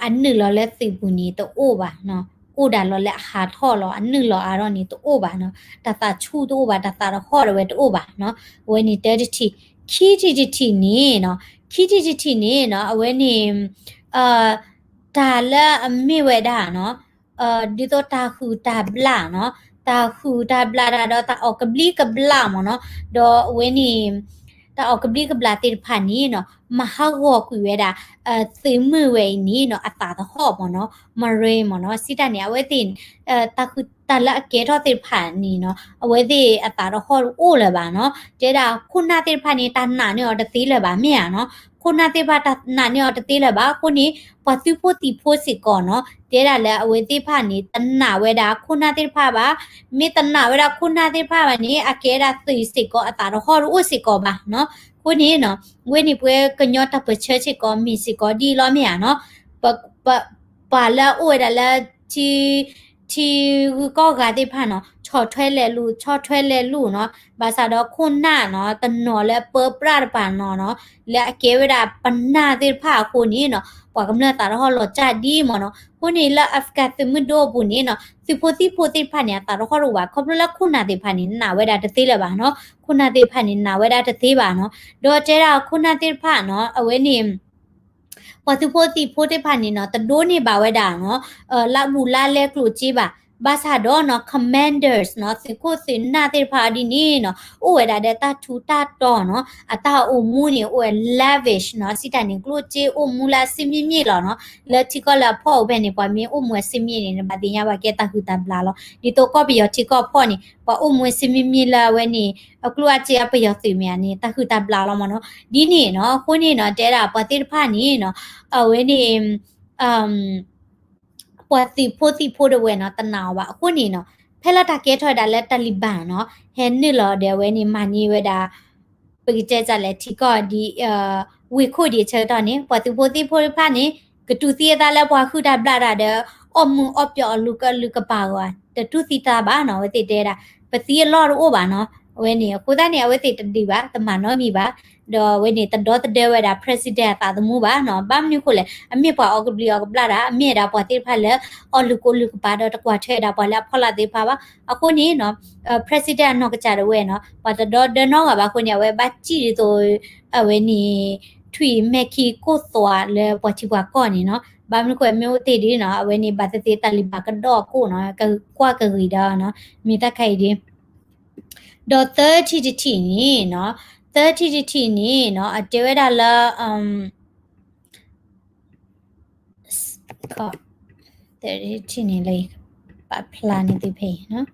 အနုာ်လီၤလၢသုးပူၤန့ၣ်တအိၣ်ဘၣ်နီၤ အိၣ်ဒၣ်လီၤလၢအဟးထီၣ်လီၤ အနုာ်လီၤအါထီၣ်န့ၣ်တအိၣ်ဘၣ်နီၤ တၢ်သးဆူၣ်တအိၣ်ဘၣ် တၢ်သးတဟီၣ်ဒီးဝဲတအိၣ်ဘၣ်နီၤ အဝဲန့ၣ်တၢတထံၣ် ခံထံၣ်တထံၣ်န့ၣ်နီၤ ခံထံၣ်တထံၣ်န့ၣ်နီၤ အဝဲန့ၣ် တၢ်လၢအမ့ၢ်ဝဲဒၣ်နီၤ ဒ်သိးတၢ်ဟုၣ်တၢ်ဘျၣ်နီၤ တၢ်ဟုၣ်တၢ်ဘျၣ်တၢ်ဒီးတၢ်အီၣ်ကဘျံးကဘျၣ်မ့ၢ်နီၤ ဒီးအဝဲန့ၣ် တၢ်အီၣ်ကဘျံးကဘျၣ်သ့ၣ်တဖၣ်န့ၣ်နီၤ မၤဟးဂီၤကွံာ်ဝဲဒၣ် သုးမုၢ်ဝဲအံၤန့ၣ်နီၤ အသးသဟီၣ်မ့ၢ်နီၤ Marine မ့ၢ်နီၤ စံးတၢ်န့ၣ် အဝဲသ့ၣ် တၢ်ဃုတၢ်လၢအကဲထီၣ်သ့ၣ်တဖၣ်န့ၣ်နီၤ အဝဲသ့ၣ်အသးတဟီၣ်တအိၣ်လၢၤဘၣ်နီၤ တဲဒၣ်ခိၣ်နၢ်သ့ၣ်တဖၣ်န့ၣ် တၢ်နာ်န့ၢ်အီၤတသ့လၢၤဘၣ် မ့ၢ်ဧါနီၤ ခိၣ်နၢ်သ့ၣ်တဖၣ်တၢ်နာ်န့ၢ်အီၤတသ့လၢၤဘၣ် အဃိန့ၣ် ပှၤသုးဖိသံၣ်ဖိစ့ၢ်ကီးနီၤ တဲဒၣ်လၢအဝဲသ့ၣ်တဖၣ်န့ၣ် တနာ်ဝဲဒၣ်ခိၣ်နၢ်သ့ၣ်တဖၣ်ဘၣ် မ့ၢ်တနာ်ဝဲဒၣ်ခိၣ်နၢ်သ့ၣ်တဖၣ်ဘၣ်န့ၣ် အကဲဒၣ်သုးစ့ၢ်ကီးအသးတဟီၣ်တအိၣ်စ့ၢ်ကီးဘၣ်နီၤ အဃိန့ၣ်နီၤ ဝဲန့ၣ်ပှၤကညီတၢ်ပၢၢ်ဆၢစ့ၢ်ကီးမ့ၢ်စ့ၢ်ကီးဒ်အံၤလီၤ မ့ၢ်ဧါနီၤ ပ ပ ပှၤလၢအအိၣ်ဝဲဒၣ်လၢ ထံ ထံဂုၤကီၢ်ဂၤသ့ၣ်တဖၣ်နီၤ ဆီၣ်ထွဲလဲၤလူၤ ဆီၣ်ထွဲလဲၤလူၤနီၤ ဘၣ်ဆၣ်ဒီးခိၣ်နၢ်နီၤ တနီၤလၢအပၢပြးတပၤနီၤနီၤ လၢအကဲဝဲဒၣ်ပနၢ်သ့ၣ်တဖၣ်အဃိန့ၣ်နီၤ ပှၤကမျၢၢ်သးတဟီၣ်လီၤကၢ်ဒ်မ့ၢ်နီၤ အဃိန့ၣ်လၢ Afghan သုးမုၢ်ဒိၣ်အပူၤန့ၣ်နီၤ သုးဖိသံၣ်ဖိသ့ၣ်တဖၣ်န့ၣ် အသးတဟီၣ်တအိၣ်ဘၣ် ခီဖျိလၢခိၣ်နၢ်သ့ၣ်တဖၣ်န့ၣ် နာ်ဝဲဒၣ်တသ့လၢၤဘၣ်နီၤ ခိၣ်နၢ်သ့ၣ်တဖၣ်န့ၣ် နာ်ဝဲဒၣ်တသ့ဘၣ်နီၤ ဒီးတဲဒၣ်ခိၣ်နၢ်သ့ၣ်တဖၣ်နီၤ အဝဲန့ၣ် ပှၤသုးဖိသံၣ်ဖိသ့ၣ်တဖၣ်န့ၣ်နီၤ တဒိးန့ၢ်ဘၣ်ဝဲဒၣ်နီၤ လၢအဘူးလၢအလဲကျိၣ်စ့ဘၣ် ဘၣ်ဆၣ်ဒီးနီၤ commanders နီၤ သုးခိၣ်သုးနၢ်သ့ၣ်တဖၣ်အီၤဒ်န့ၣ်နီၤ အိၣ်ဝဲဒၣ်ဒီးတၢ်ထူးတၢ်တီၤနီၤ အတၢ်အိၣ်မူန့ၣ် အိၣ်ဝဲ lavish နီၤ စံးတၢ်န့ၣ် ကျိၣ်စ့အိၣ်မူလၢအစ့မ့ၢ်မ့ၢ်လီၤနီၤ လၢထံကီၢ်လၢအဖီၣ်အူဖဲန့ၣ် ပှၤမ့ၢ်အိၣ်မူအစ့မ့ၢ်န့ၣ် နဘၣ်သ့ၣ်ညါဘၣ်ကဲတၢ်ဟုၣ်တၢ်ဘျၣ်လီၤ ဒ်သိးကီၢ်ပယီၤထံကီၢ်ဖီၣ်န့ၣ် ပှၤအိၣ်မူအစ့မ့ၢ်မ့ၢ်လၢအဝဲန့ၣ် အကျိၣ်အစ့အပယီၤသုးမ့ၢ်ဧါန့ၣ် တၢ်ဟုၣ်တၢ်ဘျၣ်လီၤမ့ၢ်နီၤ ဒ်န့ၣ်နီၤ အဃိန့ၣ်နီၤ တဲဒၣ်ပှၤသ့ၣ်တဖၣ်န့ၣ်နီၤ အဝဲန့ၣ် ပှၤသုးဖိသံၣ်ဖိဒၣ်ဝဲနီၤ တနာ်အီၤဘၣ် အဃိန့ၣ်နီၤ ဖဲလၢတၢ်ကဲထီၣ်ဝဲဒၣ်လၢ Taliban နီၤ ဟဲနုာ်လီၤဒီးအဝဲန့ၣ် မၤန့ၢ်ဝဲဒၣ် ပကတဲဒ်လဲၣ် ထံကီၢ်ဒ် ဝ့ၢ်ခိၣ်ဒ်အဆၢကတီၢ်န့ၣ် ပှၤသုးဖိသံၣ်ဖိတဖၣ်န့ၣ် ကတူၢ်သံအသးလၢပှၤဟုၣ်တၢ်ဘျၣ်တၢ်ဒီး အီၣ်မူအီၣ်ပျီၣ်အီၤလူၤကလုာ်ကပာ်အဂီၢ် တတူၢ်သံတၢ်ဘၣ်နီၤ အဝဲသ့ၣ်တဲဒၣ် ပသံအလီၢ်တအိၣ်ဘၣ်နီၤ အဝဲန့ၣ် အဃိသတးန့ၣ် အဝဲသ့ၣ်တဒုးဘၣ်, တမၤနီတမံၤဘၣ်. ဒီးအဝဲန့ၣ် တဒီသဒၢဝဲဒၣ် president အသးသမူဘၣ်နီၤ. ဘၣ်မနုၤအဃိလဲၣ်, အမ့ၢ်ပှၤအီၣ်ကဘျံးအီၣ်ကဘျၣ်တၢ်, အမ့ၢ်ဝဲဒၣ်ပှၤသ့ၣ်တဖၣ်လၢ အီၣ်လုၢ်ကိၢ်လုၢ်ကပၤဒီး တကွၢ်ထွဲဒၣ်ပှၤလၢအဖီလာ်သ့ၣ်တဖၣ်ဘၣ်. အဃိန့ၣ်နီၤ president အနီၢ်ကစၢ်ဒၣ်ဝဲနီၤ ပှၤတဒီသဒၢနီတဂၤဘၣ်အဃိန့ၣ် အဝဲဘၣ်စံၣ်ဒ်သိး အဝဲန့ၣ် ထွံၣ်မဲာ်ခံကိၢ်သွးလၢပှၤထံပှၤကီၢ်န့ၣ်နီၤ. ဘၣ်မနုၤအဃိ မ့ၢ်အိၣ်တ့ၢ်ဒ်နီၤ အဝဲန့ၣ် ဘၣ်သ့ၣ်သ့ၣ် တၢ်လံၤဘၣ်ကဒီးအကိၣ်နီၤ ကကွၢ်ကဂ့ၤဒီးနီၤ မ့ၢ်တၢ်ခါအံၤဒ် ဒီးသၢထံၣ်တထံၣ်န့ၣ်နီၤ, သၢထံၣ်တထံၣ်န့ၣ်နီၤ အတဲဝဲဒၣ်လၢ သၢထံၣ်တထံၣ်န့ၣ်လၢ ပာ်ဖျါန့ၢ်သုဖဲအံၤနီၤ.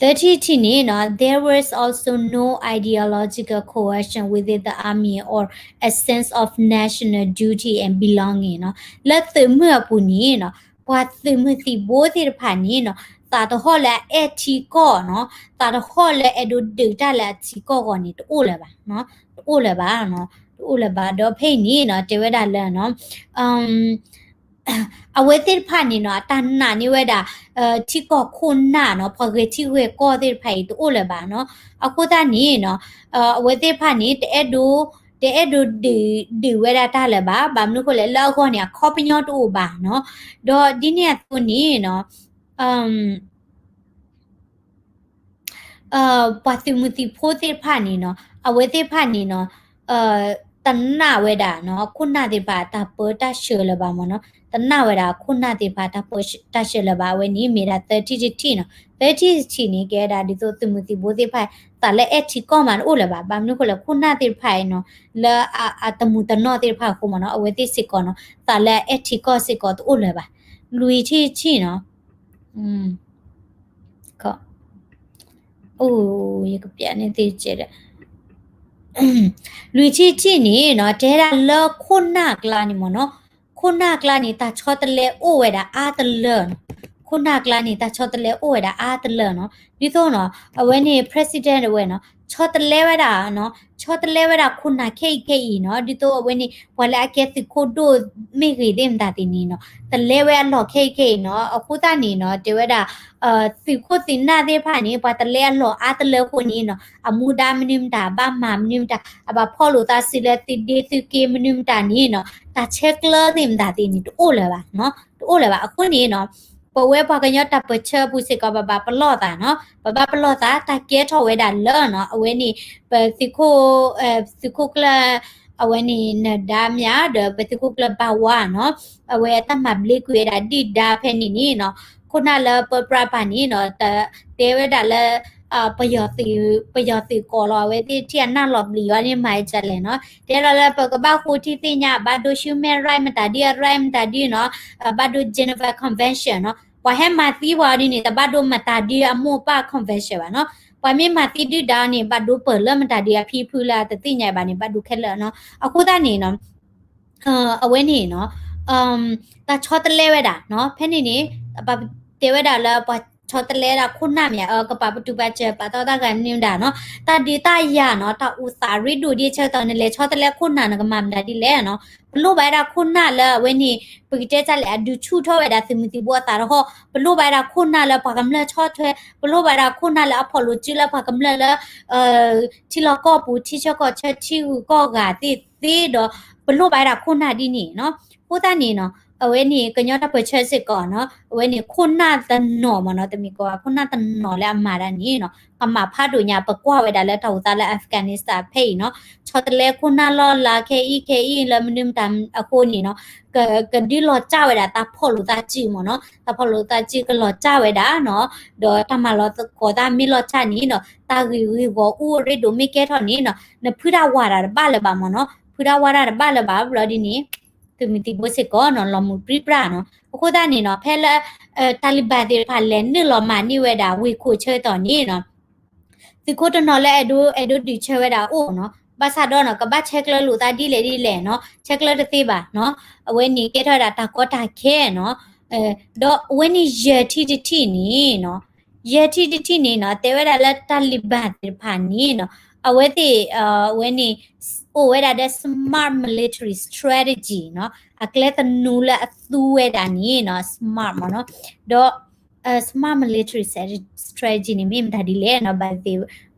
သၢထံၣ်တထံၣ်န့ၣ်နီၤ there was also no ideological cohesion within the army or a sense of national duty and belonging နီၤ. လၢသုးမုၢ်အပူၤန့ၣ်နီၤ ပှၤသုးမုၢ်သံၣ်ဘိသ့ၣ်တဖၣ်န့ၣ်နီၤ သးတဟီၣ်လၢအအဲၣ်ထံကီၢ်နီၤ, သးတဟီၣ်လၢအဲၣ်ဒိးဒုးတၢ်လၢအထံကီၢ်အဂီၢ်န့ၣ် တအိၣ်လၢၤဘၣ်, တအိၣ်လၢၤဘၣ်, တအိၣ်လၢၤဘၣ်. ဒီးဖဲအံၤန့ၣ်နီၤ တဲဝဲဒၣ်လၢနီၤ အဝဲသ့ၣ်တဖၣ်န့ၣ်နီၤ အတၢ်နာ်န့ၢ်ဝဲဒၣ် ထံကီၢ်ခိၣ်နၢ်နီၤ ပှၤဂဲၤထံဂဲၤကီၢ်သ့ၣ်တဖၣ်အံၤ တအိၣ်လၢၤဘၣ်နီၤ. အဃိသတးန့ၣ်နီၤ အဝဲသ့ၣ်တဖၣ်န့ၣ် တအဲၣ်ဒိး တအဲၣ်ဒိးဒုး ဒုးဝဲဒၣ်တၢ်လၢၤဘၣ်. ဘၣ်မနုၤအဃိလဲၣ် လၢအဂီၢ်န့ၣ် အခီပညီတအိၣ်ဘၣ်နီၤ. ဒီးဒ်န့ၣ်အသိးန့ၣ်နီၤ ပှၤသုးမုၢ်သံၣ်ဘိသ့ၣ်တဖၣ်န့ၣ်နီၤ အဝဲသ့ၣ်တဖၣ်န့ၣ်နီၤ တနာ်ဝဲဒၣ်နီၤ ခိၣ်နၢ်သ့ၣ်တဖၣ်တၢ်ပၢတၢ်ဆှၢလၢၤဘၣ်မ့ၢ်နီၤ. တနာ်ဝဲဒၣ်ခိၣ်နၢ်သ့ၣ်တဖၣ်တၢ်ပၢတၢ်ဆှၢလၢၤဘၣ်. အဝဲန့ၣ်မ့ၢ်ဒၣ်သၢထံၣ်တထံၣ်နီၤ. သၢထံၣ်တထံၣ်န့ၣ် ကဲဝဲဒၣ်ဒ်သိးသုးမုၢ်သံၣ်ဘိသ့ၣ်တဖၣ် သးလၢအဲၣ်ထံကီၢ်မးတအိၣ်လၢၤဘၣ်. ဘၣ်မနုၤအဃိလဲၣ် ခိၣ်နၢ်သ့ၣ်တဖၣ်အံၤနီၤ လၢအတမူးတနီၣ်သ့ၣ်တဖၣ်အဃိမ့ၢ်နီၤ အဝဲသ့ၣ်စ့ၢ်ကီးနီၤ သးလၢအအဲၣ်ထံကီၢ်စ့ၢ်ကီးတအိၣ်လၢၤဘၣ်. လွံၢ်ထံၣ်တထံၣ်နီၤ အိၣ် ယကပျးန့ၢ်သ့ၣ်ကဲဒီး လွံၢ်ထံၣ်တထံၣ်န့ၣ်နီၤ တဲဒၣ်လၢခိၣ်နၢ်ကျါန့ၣ်မ့ၢ်နီၤ ခိၣ်နၢ်ကျါန့ၣ် တၢ်ဆီတလဲအိၣ်ဝဲဒၣ်အါတလၢနီၤ. ခိၣ်နၢ်ကျါန့ၣ် တၢ်ဆီတလဲအိၣ်ဝဲဒၣ်အါတလၢနီၤ. ဒ်သိးနီၤ အဝဲန့ၣ် president ဝဲနီၤ ဆီတလဲဝဲဒၣ်နီၤ ဆီတလဲဝဲဒၣ်ခိၣ်နၢ်ခဲအံၤခဲအံၤနီၤ ဒ်သိးအဝဲန့ၣ် ပှၤလၢအကဲသုးခိၣ်ဒိၣ်မ့ၢ်ဂ့ၤသ့ၣ်မတၤသ့ၣ်န့ၣ်နီၤ တလဲဝဲအလီၢ်ခဲအံၤခဲအံၤနီၤ. အဃိသတးန့ၣ်နီၤ တဲဝဲဒၣ် သုးခိၣ်သုးနၢ်သ့ၣ်တဖၣ်န့ၣ် ပှၤတလဲအလီၢ်အါတလၢအဃိန့ၣ်နီၤ အမူဒါမနုၤမတၤ အဘၣ်မၤမနုၤမတၤ အဘၣ်ဖီၣ်လိာ်သးစုလၢသုးဒ့သုးက့မနုၤမတၤန့ၣ်နီၤ တၢ်ဆဲးကျၢသ့ၣ်မတၤသ့ၣ်န့ၣ် တအိၣ်လၢၤဘၣ်နီၤ တအိၣ်လၢၤဘၣ်. အဃိန့ၣ်နီၤ ပဝဲပှၤကညီတၢ်ပၢၢ်ဆၢအပူၤစ့ၢ်ကီး ပဘၣ်ပလီၢ်သးနီၤ ပဘၣ်ပလီၢ်သး တၢ်ကဲထီၣ်ဝဲဒၣ်လၢနီၤ အဝဲန့ၣ် ပသုးခိၣ် သုးခိၣ်ကျၢၢ် အဝဲန့ၣ် နဒါမြာ် ဒီးပသုးခိၣ်ကျၢၢ်ဘၣ်ဝါနီၤ အဝဲတၢ်မၤဘျ့ကွံာ်ဝဲဒၣ်ဒုၣ်ဒါဖဲန့ၣ်န့ၣ်နီၤ ခိၣ်နၢ်လၢပၢပြးပၤန့ၣ်နီၤ တ တဲဝဲဒၣ်လၢ ပယီၤသုး ပယီၤသုးကိးလီၤ အဝဲသ့ၣ်ထံၣ်အနၢ်လီၤပျံၤဝဲန့ၣ် မၤအံၤဒ်လဲၣ်နီၤ တဲလီၤလၢပကဘၣ်ဃိထံသ့ၣ်ညါ ဘၣ်ဒိ human right မတၤဒ် right မတၤဒ်နီၤ ဘၣ်ဒိ Geneva Convention နီၤ ပှၤဟဲမၤသံပှၤအီၤဒ်န့ၣ် တဘၣ်ဒိမတၤဒ်အမိၢ်ပၢ် convention ဘၣ်နီၤ ပှၤမ့ၢ်မၤသံဒုၣ်ဒါန့ၣ် ဘၣ်ဒိပၢၢ်လၢမတၤဒ်အဖံဖုလၢအတသ့ၣ်ညါဘၣ်န့ၣ် ဘၣ်ဒိခဲလၢာ်နီၤ အဃိသတးန့ၣ်နီၤ အဝဲန့ၣ်နီၤ တၢ်ဆီတလဲဝဲဒၣ်နီၤ ဖဲန့ၣ်န့ၣ် ပတဲဝဲဒၣ်လၢပှၤဆီတလဲဒၣ်ခိၣ်နၢ်မ့ၢ် ကပာ်ပတုာ်ပာ်စၢၤ ပာ်တီတၢ်ဂၤမနုၤမတၤနီၤ တၢ်ဒုးတၢ်ယၤနီၤ တၢ်အိၣ်သးရ့ဒိၣ်ဒ်အဆၢကတီၢ် နလဲၤဆီတလဲခိၣ်နၢ် နကမၤမတၤဒ်လဲၣ်နီၤ ပလိၣ်ဘၣ်ဝဲဒၣ်ခိၣ်နၢ်လၢအဝဲန့ၣ် ပကတဲတၢ်လဲၣ် အဒုးဆူၣ်ထီၣ်ဝဲဒၣ်သုးမုၢ်သံၣ်ဘိအသးတဟီၣ် ပလိၣ်ဘၣ်ဝဲဒၣ်ခိၣ်နၢ်လၢပှၤကမျၢၢ်ဆီၣ်ထွဲ ပလိၣ်ဘၣ်ဝဲဒၣ်ခိၣ်နၢ်လၢအဖီၣ်လိာ်စုလၢပှၤကမျၢၢ်လၢ ထံလီၢ်ကီၢ်ပူၤ ထံဆၢကီၢ်ဆၢထံဂုၤကီၢ်ဂၤသ့ၣ်သ့ဒီး ပလိၣ်ဘၣ်ဝဲဒၣ်ခိၣ်နၢ်ဒ်န့ၣ်နီၤ. အဃိသတးန့ၣ်နီၤ အဝဲန့ၣ် ကညီတၢ်ပၢၢ်ဆၢစ့ၢ်ကီးနီၤ အဝဲန့ၣ်ခိၣ်နၢ်တနီၤမ့ၢ်နီၤ တမ့ၢ်ကိးဂၤ ခိၣ်နၢ်တနီၤလၢအမၤတၢ်န့ၣ်နီၤ ကမၤဖးဒိၣ်ညါ ပကွၢ်ဝဲဒၣ်လၢတၢ်အိၣ်သးလၢ Afghanistan ဖဲအံၤနီၤ ဆီတလဲခိၣ်နၢ်လီၢ်လၤခဲအံၤခဲအံၤလၢမနုၤမတၤအဃိန့ၣ်နီၤ ကဒုးလီၤစၢ်ဝဲဒၣ်တၢ်ဖီၣ်လိာ်သးစုမ့ၢ်နီၤ တၢ်ဖီၣ်လိာ်သးစုကလီၤစၢ်ဝဲဒၣ်နီၤ ဒီးတၢ်မၤလီၤသကိးသးမ့ၢ်လီၤစၢ်န့ၣ်နီၤ တၢ်ဂ့ၢ်ဂ့ၢ်ဂီၢ်အူအရ့ဒိၣ်မ့ၢ်ကဲထီၣ်န့ၣ်နီၤ နဖုဒၣ်ဝါဒၣ်တဘၣ်လၢၤဘၣ်မ့ၢ်နီၤ ဖုဒၣ်ဝါဒၣ်တဘၣ်လၢၤဘၣ်ဘျီဒ်န့ၣ် သုးမုၢ်သံၣ်ဘိစ့ၢ်ကီးနီၤ လီၤမုၢ်ပြံပြါနီၤ အဃိသတးန့ၣ်နီၤ ဖဲလၢ Taliban သ့ၣ်တဖၣ်လဲၤနုာ်လီၤမၤန့ၢ်ဝဲဒၣ်ဝ့ၢ်ခိၣ်ဆၢကတီၢ်န့ၣ်နီၤ သုးခိၣ်တနီၤလၢအဲၣ်ဒိး အဲၣ်ဒိးဒုးဆၢဝဲဒၣ်အိၣ်နီၤ ဘၣ်ဆၣ်ဒီးနီၤ ကဘၣ်ဆဲးကျၢလိာ်သးဒ်လဲၣ်ဒ်လဲၣ်နီၤ ဆဲးကျၢတသ့ဘၣ်နီၤ အဝဲန့ၣ်ကဲထီၣ်ဝဲဒၣ်တၢ်ကီတၢ်ခဲနီၤ ဒီးအဝဲန့ၣ်ယဲၢ်ထံၣ်တထံၣ်န့ၣ်နီၤ ယဲၢ်ထံၣ်တထံၣ်န့ၣ်နီၤ တဲဝဲဒၣ်လၢ Taliban သ့ၣ်တဖၣ်န့ၣ်နီၤ အဝဲသ့ၣ် အဝဲန့ၣ် အိၣ်ဝဲဒၣ်ဒီး smart military strategy နီၤ အကျဲသနူလၢအသူဝဲဒၣ်န့ၣ်နီၤ smart မ့ၢ်နီၤ ဒီး smart military strategy န့ၣ် မ့ၢ်မတၤဒ်လဲၣ်နီၤ, ဘၣ်သ့ၣ်သ့ၣ်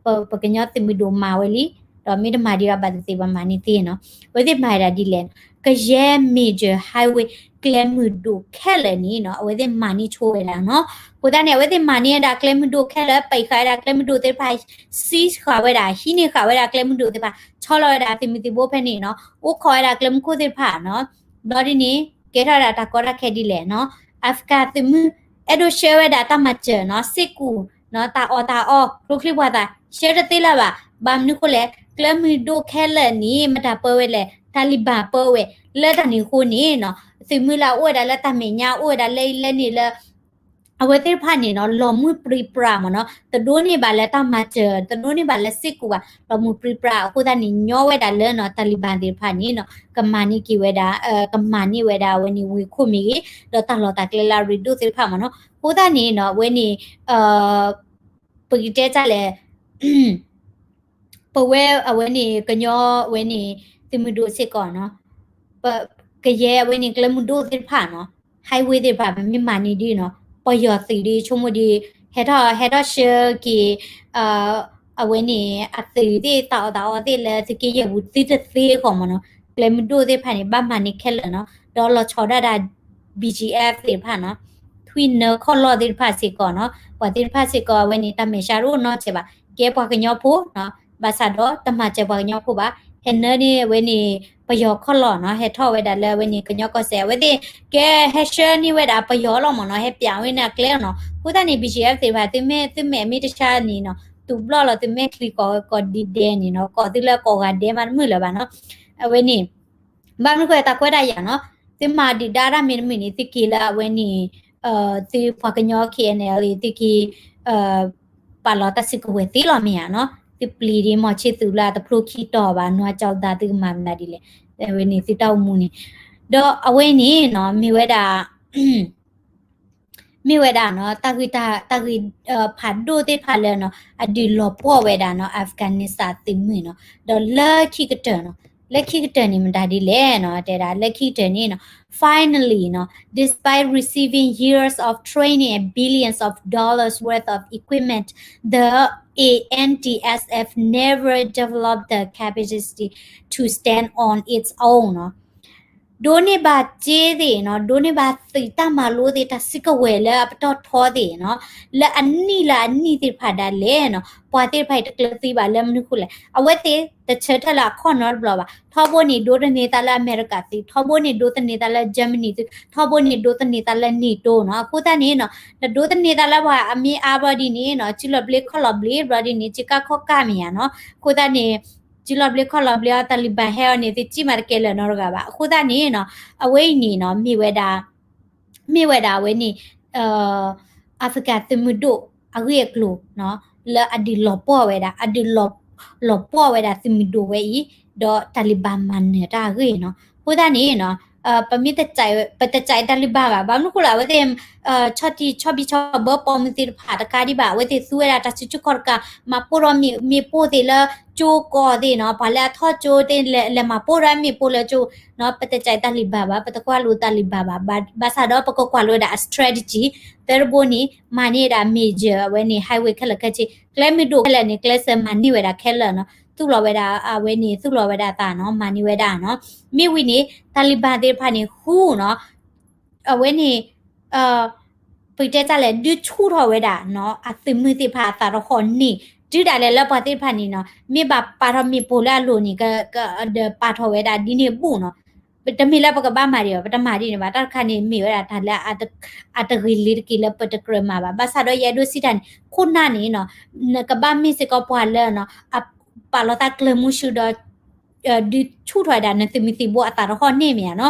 ပကညီသုးမုၢ်ဒိၣ်မၤဝဲလံ, ဒီးမ့ၢ်တမၤဒံးဘၣ် ဘၣ်သ့ၣ်သ့ၣ်ပမၤန့ၢ်သ့နီၤ. အဝဲသ့ၣ်မၤဝဲဒၣ်ဒ်လဲၣ်, ကယဲၢ် major highway ကျဲမုၢ်ဒိၣ်ခဲလၢာ်န့ၣ်နီၤ အဝဲသ့ၣ်မၤန့ၢ်ဆိဝဲဒၣ်နီၤ. အဃိသတးန့ၣ် အဝဲသ့ၣ်မၤန့ၢ်ဝဲဒၣ်ကျဲမုၢ်ဒိၣ်ခဲလၢာ်, ပံးဃာ်ဝဲဒၣ်ကျဲမုၢ်ဒိၣ်သ့ၣ်တဖၣ်, စံဃာ်ဝဲဒၣ် ဟံးန့ၢ်ဃာ်ဝဲဒၣ်ကျဲမုၢ်ဒိၣ်သ့ၣ်တဖၣ်, ဆီလီၤဝဲဒၣ်သုးမုၢ်သံၣ်ဘိဖဲန့ၣ်နီၤ, အိၣ်ခိးဝဲဒၣ်ကျဲမုၢ်ခိၣ်သ့ၣ်တဖၣ်နီၤ. ဘျီဒ်န့ၣ် ကဲထီၣ်ဝဲဒၣ်တၢ်ကီတၢ်ခဲဒ်လဲၣ်နီၤ, Afghan သုးမုၢ် အဲၣ်ဒိးဆှၢဝဲဒၣ်တၢ်မၤစၢၤနီၤ, စ့ၢ်ကီးနီၤ တၢ်အီၣ်တၢ်အီ ကျိချံပှၤသး ဆှၢတသ့လၢၤဘၣ်. ဘၣ်မနုၤဃိလဲၣ်, ကျဲမုၢ်ဒိၣ်ခဲလၢာ်န့ၣ် မတၤပၢဝဲလဲၣ်, Taliban ပၢဝဲ, လၢတၢ်န့ၣ်အဃိန့ၣ်နီၤ သုးမုၢ်လၢအအိၣ်ဝဲဒၣ်လၢတၢ်မဲာ်ညါ အိၣ်ဝဲဒၣ်လၢအံၤလၢန့ၣ်လၢ အဝဲသ့ၣ်တဖၣ်န့ၣ်နီၤ လီၤမုၢ်ပြံပြါမ့ၢ်နီၤ, တဒိးန့ၢ်ဘၣ်လၢတၢ်မၤစၢၤ, တဒိးန့ၢ်ဘၣ်လၢစ့ၢ်ကီးဘၣ်, လီၤမုၢ်ပြံပြါ. အဃိသတးန့ၣ် ညီဝဲဒၣ်လၢနီၤ Taliban သ့ၣ်တဖၣ်န့ၣ်နီၤ ကမၤန့ၢ်က့ၤဝဲဒၣ်, ကမၤန့ၢ်ဝဲဒၣ်အဝဲန့ၣ်ဝ့ၢ်ခိၣ်မ့ၢ်ဂ့ၤ, ဒီးတၢ်လီၢ်တၢ်ကျဲလၢအရ့ဒိၣ်သ့ၣ်တဖၣ်မ့ၢ်နီၤ. အဃိသတးန့ၣ်နီၤ အဝဲန့ၣ် ပကတဲတၢ်လဲၣ် ပဝဲအဝဲန့ၣ် ကညီဝဲန့ၣ် သုးမုၢ်ဒိၣ်စ့ၢ်ကီးနီၤ, ပကယဲၢ်အဝဲန့ၣ် ကျဲမုၢ်ဒိၣ်သ့ၣ်တဖၣ်နီၤ, highway သ့ၣ်တဖၣ် ပမ့ၢ်မၤန့ၢ်ဒ်နီၤ ပယီၤသုးဒ်ဆိကမိၣ်ဒ် ဟဲထီၣ် ဟဲထီၣ်ဆှၢက့ၤ အဝဲန့ၣ် အသုးသ့ၣ်တၢ်အီၣ်တၢ်အီသ့ၣ်လၢသုးက့ယဲၢ်ပူၤသုတသ့အဂီၢ်မ့ၢ်နီၤ, ကျဲမုၢ်ဒိၣ်သ့ၣ်တဖၣ်န့ၣ် ဘၣ်မၤန့ၢ်ခဲလၢာ်နီၤ, ဒီးလီၤဆီဒၣ်တၢ် BGF သ့ၣ်တဖၣ်နီၤ, ထွံၣ်နၢခီၣ်လီၢ်သ့ၣ်တဖၣ်စ့ၢ်ကီးနီၤ, ပှၤသ့ၣ်တဖၣ်စ့ၢ်ကီး အဝဲန့ၣ် တၢ်မဲာ်ဆှးတအိၣ်နီတစဲးဘၣ်, ကဲပှၤကညီဖိနီၤ, ဘၣ်ဆၣ်ဒီးတမၤစၢၤပှၤကညီဖိဘၣ်, ဟဲနၢန့ၢ်အဝဲန့ၣ် ပယီၤခီၣ်လီၢ်နီၤ, ဟဲထီၣ်ဝဲဒၣ်လၢအဝဲန့ၣ် ကညီကီၢ်စဲၣ် အဝဲသ့ၣ် ကဲဟဲဆှၢန့ၢ်ဝဲဒၣ်ပယီၤလီၤမ့ၢ်နီၤ, ဟဲပၠးဝဲန့ၣ်အကျဲနီၤ. အဃိသတးန့ၣ် BGF သ့ၣ်တဖၣ် သုမ့ၢ် သုမဲာ်မ့ၢ်တဆါန့ၣ်နီၤ, တူၢ်ဘျီၣ်လီၤသုမဲာ်ချံကီး ကီးဒံးဒဲးန့ၣ်နီၤ, ကီးသုလၢကီးဂၤဒဲးမးတမုာ်လၢၤဘၣ်နီၤ. အဝဲန့ၣ် ဘၣ်မနုၤဃိတၢ်ကွဲးတၢ်ယာ်နီၤ, သုမၤဒုၣ်ဒါတၢ်မ့ၢ်တမုာ်န့ၣ် သုက့ၤလၢအဝဲန့ၣ် သုပှၤကညီ KNLA သုက့ၤ ပာ်လီၤတၢ်စုကဝဲၤသ့လီၤမ့ၢ်ဧါနီၤ, သုပျံၤဒ်မီၤဆ့သူးလၢအတဖျိခံတီၤဘၣ် နွားကျောင်းသား သုကမၤမနုၤဒ်လဲၣ်, အဝဲန့ၣ်သုတၢ်အိၣ်မူန့ၣ်, ဒီးအဝဲန့ၣ်နီၤ မ့ၢ်ဝဲဒၣ် မ့ၢ်ဝဲဒၣ်နီၤ တၢ်ဂ့ၢ် တၢ်ဂ့ၢ်ဖးဒိၣ်သ့ၣ်တဖၣ်လၢနီၤ အဒုးလီၤပှီၢ်ဝဲဒၣ်နီၤ Afghanistan သုးမုၢ်နီၤ, ဒီးလၢခံကတၢၢ်နီၤ, လၢခံကတၢၢ်န့ၣ်မတၤဒ်လဲၣ်နီၤ, တဲဒၣ်လၢခံကတၢၢ်န့ၣ်နီၤ finally နီၤ despite receiving years of training and billions of dollars worth of equipment, the A N D S F never developed the capacity to stand on its own နီၤ. ဒိးန့ၢ်ဘၣ်စ့သ့ၣ်နီၤ, ဒိးန့ၢ်ဘၣ်သုးတၢ်မၤလိသ့ၣ် တၢ်စုကဝဲၤလၢအပတီၢ်ထီသ့ၣ်နီၤ, လၢအနံၣ်လၢအနံၣ်သ့ၣ်တဖၣ်ဒၣ်လဲာ်နီၤ, ပှၤသ့ၣ်တဖၣ်အံၤတကျၢၤသံဘၣ်လၢမနုၤဃိလဲၣ်. အဝဲသ့ၣ်တဆၢထၢၣ်လၢအခီၣ်နီတဘျီဘၣ်. ထီဘိန့ၣ်ဒိးသန့ၤသးလၢအမဲရကၤသုး, ထီဘိန့ၣ်ဒိးသန့ၤသးလၢ Germany သုး, ထီဘိန့ၣ်ဒိးသန့ၤသးလၢ NATO နီၤ. အဃိသတးန့ၣ်နီၤ, နဒိးသန့ၤသးလၢပှၤအမ့ၢ်အါဘျီဒ်န့ၣ်နီၤ, စုလီၤဘျ့ခီၣ်လီၤဘျ့ဘျီဒ်န့ၣ် စ့ကၤခီၣ်ကၤမ့ၢ်ဧါနီၤ. အဃိသတးန့ၣ် စုလီၤဘျ့ခီၣ်လီၤဘျ့အီၤ Taliban ဟဲအီၤန့ၣ် သုစံၣ်မးတကဲလၢာ်နီတဂၤဘၣ်. အဃိသတးန့ၣ်နီၤ, အဝဲအံၤန့ၣ်နီၤ, မ့ၢ်ဝဲဒၣ် မ့ၢ်ဝဲဒၣ်အဝဲန့ၣ် Africa သုးမုၢ်ဒိၣ်အဂ့ၢ်အကျိၤနီၤ, လၢအဒုးလီၤပှီၢ်ဝဲဒၣ်, အဒုးလီၤပှီၢ်ဝဲဒၣ်သုးမုၢ်ဒိၣ်ဝဲအံၤ, ဒီး Taliban မၤနၢၤတၢ်အဂ့ၢ်နီၤ. အဃိသတးန့ၣ်နီၤ, ပမ့ၢ်တ ပတကြိုက် Taliban ဘၣ်, ဘၣ်မနုၤဃိလဲၣ် အဝဲသ့ၣ် ဆီၣ်တံၢ်ဆီၣ်ဘံၣ်ဆီၣ်ဘၢပိာ်မုၣ်သ့ၣ်တဖၣ်တကးဒံးဘၣ်, အဝဲသ့ၣ်သူဝဲဒၣ်တၢ်စုဆူၣ်ခီၣ်တကး, မၤပိၢ်ထီၣ်မ့ၣ်ပိၢ်သ့ၣ်လၢကၠိကီၢ်သ့ၣ်နီၤ, ပှၤလၢအထီၣ်ကၠိသ့ၣ် လဲၤမၤပိၢ်ထီၣ်မ့ၣ်ပိၢ်လၢကၠိနီၤ, ပတ ကြိုက် Taliban ဘၣ်, ပတကွၢ်လိ Taliban ဘၣ်, ဘၣ်ဆၣ်ဒီးပကကွၢ်လိဝဲဒၣ်အ strategy, သၢတဘိန့ၣ် မၤန့ၢ်ဝဲဒၣ် major အဝဲန့ၣ် highway ခဲလၢာ်ခဲဆ့, ကျဲမုၢ်ဒိၣ်ခဲလၢာ်န့ၣ် ကျဲစၢၤမၤန့ၢ်ဝဲဒၣ်ခဲလၢာ်နီၤ, သူၣ်လီၤဝဲဒၣ် အဝဲန့ၣ် သူၣ်လီၤဝဲဒၣ်အသးနီၤ, မၤန့ၢ်ဝဲဒၣ်နီၤ. မ့ၢ်ဝံၤန့ၣ် Taliban သ့ၣ်တဖၣ်န့ၣ် ဃူနီၤ အဝဲန့ၣ် ပကတဲတၢ်လဲၣ် ဒုးဆူၣ်ထီၣ်ဝဲဒၣ်နီၤ အသုးမုၢ်သ့ၣ်တဖၣ်အသးတဟီၣ်န့ၣ်, တုၤဒၣ်လဲာ်လၢပှၤသ့ၣ်တဖၣ်န့ၣ်နီၤ မ့ၢ်ဘၣ်ပာ်ထီၣ်မ့ၣ်ပိၢ်လၢအလိၤန့ၣ် ကဒီးပာ်ထီၣ်ဝဲဒၣ်ဒ်န့ၣ်ဘူၣ်နီၤ. တမ့ၢ်လၢပကဘၣ်မၤဒံးဘၣ်, ပတမၤဒ်န့ၣ်ဘၣ်, တၢ်တခါန့ၣ် မ့ၢ်ဝဲဒၣ်တၢ်လၢ အတဂ့ၤလံတက့ၢ်လၢပတကြၢးမၤဘၣ်. ဘၣ်ဆၣ်ဒီးယအဲၣ်ဒိးစံးတၢ်န့ၣ် ခိၣ်နၢ်န့ၣ်နီၤ နကဘၣ်မ့ၢ်စ့ၢ်ကီးပှၤလၢနီၤ အပာ်လီၤသးကျၢၤမူဆူဒီး ဒုးဆူၣ်ထီၣ်ဝဲဒၣ်နသုးမုၢ်သံၣ်ဘိအသးတဟီၣ်န့ၣ်မ့ၢ်ဧါနီၤ.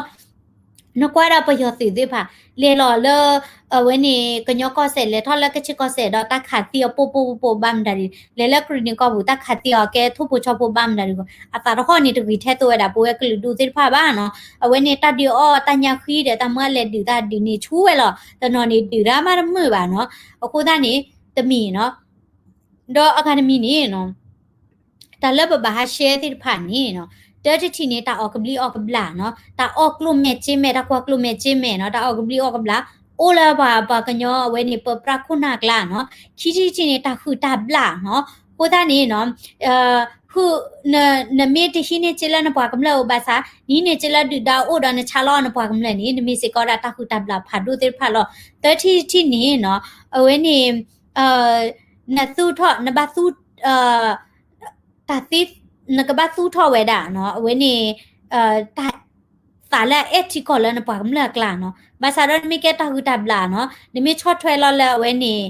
နကွၢ်ဒၣ်ပယီၤသုးသ့ၣ်တဖၣ် လဲၤလီၤလၢ အဝဲန့ၣ် ကညီကီၢ်စဲၣ် လဲၤထီၣ်လၢကခ့ၣ်ကီၢ်စဲၣ်ဒီး တၢ်ခးသံအီၤပိၢ်ပိၢ်ပိၢ်ပိၢ်ဘၣ်မတၤဒ်, လဲၤလၢကရံၣ်နံၣ်ကီၢ်ပူၤ တၢ်ခးသံအီၤကဲထိၣ်ဖိဆီဖိဘၣ်မတၤဒ်, အသးတဟီၣ်န့ၣ် တဂ့ၤထဲသိးဝဲဒၣ်ပဝဲကလုာ်ဒူၣ်သ့ၣ်တဖၣ်ဘၣ်နီၤ. အဝဲန့ၣ် တၢ်ဒုးအီၣ်တၢ်ညါဃံဒီး တၢ်မၢလဲၤဒုးတၢ်ဒုးန့ၣ်ဆူၣ်ဝဲလီၤ. တနီၤန့ၣ်ဒုးတၢ်မးတမုာ်ဘၣ်နီၤ. အဃိသတးန့ၣ် တမံၤနီၤ ဒီးအဂၤတမံၤန့ၣ်နီၤ တၢ်လၢပဘၣ်ဟးရှဲသ့ၣ်တဖၣ်န့ၣ်နီၤ, တၢ်တထံၣ်န့ၣ် တၢ်အီၣ်ကဘျံးအီၣ်ကဘျၣ်နီၤ, တၢ်အီၣ်ကျိၣ်မဲာ်စ့မဲာ် တၢ်ကွၢ်ကျိၣ်မဲာ်စ့မဲာ်နီၤ, တၢ်အီၣ်ကဘျံးအီၣ်ကဘျၣ် အိၣ်လၢပှၤ ပှၤကညီအဝဲန့ၣ် ပပြးခိၣ်နၢ်အကျါနီၤ. ခံထံၣ်တထံၣ်န့ၣ် တၢ်ဟုၣ်တၢ်ဘျၣ်နီၤ. အဃိသတးန့ၣ်နီၤ ဃု န နမ့ၢ်တဟံးန့ၢ်စ့လၢနပှၤကမျၢၢ်အအိၣ်ဘၣ်ဆၣ် နဟံးန့ၢ်စ့လၢဒုၣ်ဒါအအိၣ်ဒီးနဆါလီၤနပှၤကမျၢၢ်န့ၣ် နမ့ၢ်စ့ၢ်ကီးဒၣ်တၢ်ဟုၣ်တၢ်ဘျၣ်ဖးဒိၣ်သ့ၣ်တဖၣ်လီၤ. သၢထံၣ်တထံၣ်န့ၣ်နီၤ အဝဲန့ၣ် နသူၣ်ထီၣ် နဘၣ်သူၣ် တၢ်သ့ နကဘၣ်သူၣ်ထီၣ်ဝဲဒၣ်နီၤ အဝဲန့ၣ် တၢ် သးလၢအအဲၣ်ထံကီၢ်လၢနပှၤကမျၢၢ်အကျါနီၤ. ဘၣ်ဆၣ်ဒီးနမ့ၢ်ကဲတၢ်ဟုၣ်တၢ်ဘျၣ်နီၤ နမ့ၢ်ဆီၣ်ထွဲလီၤလၢအဝဲန့ၣ်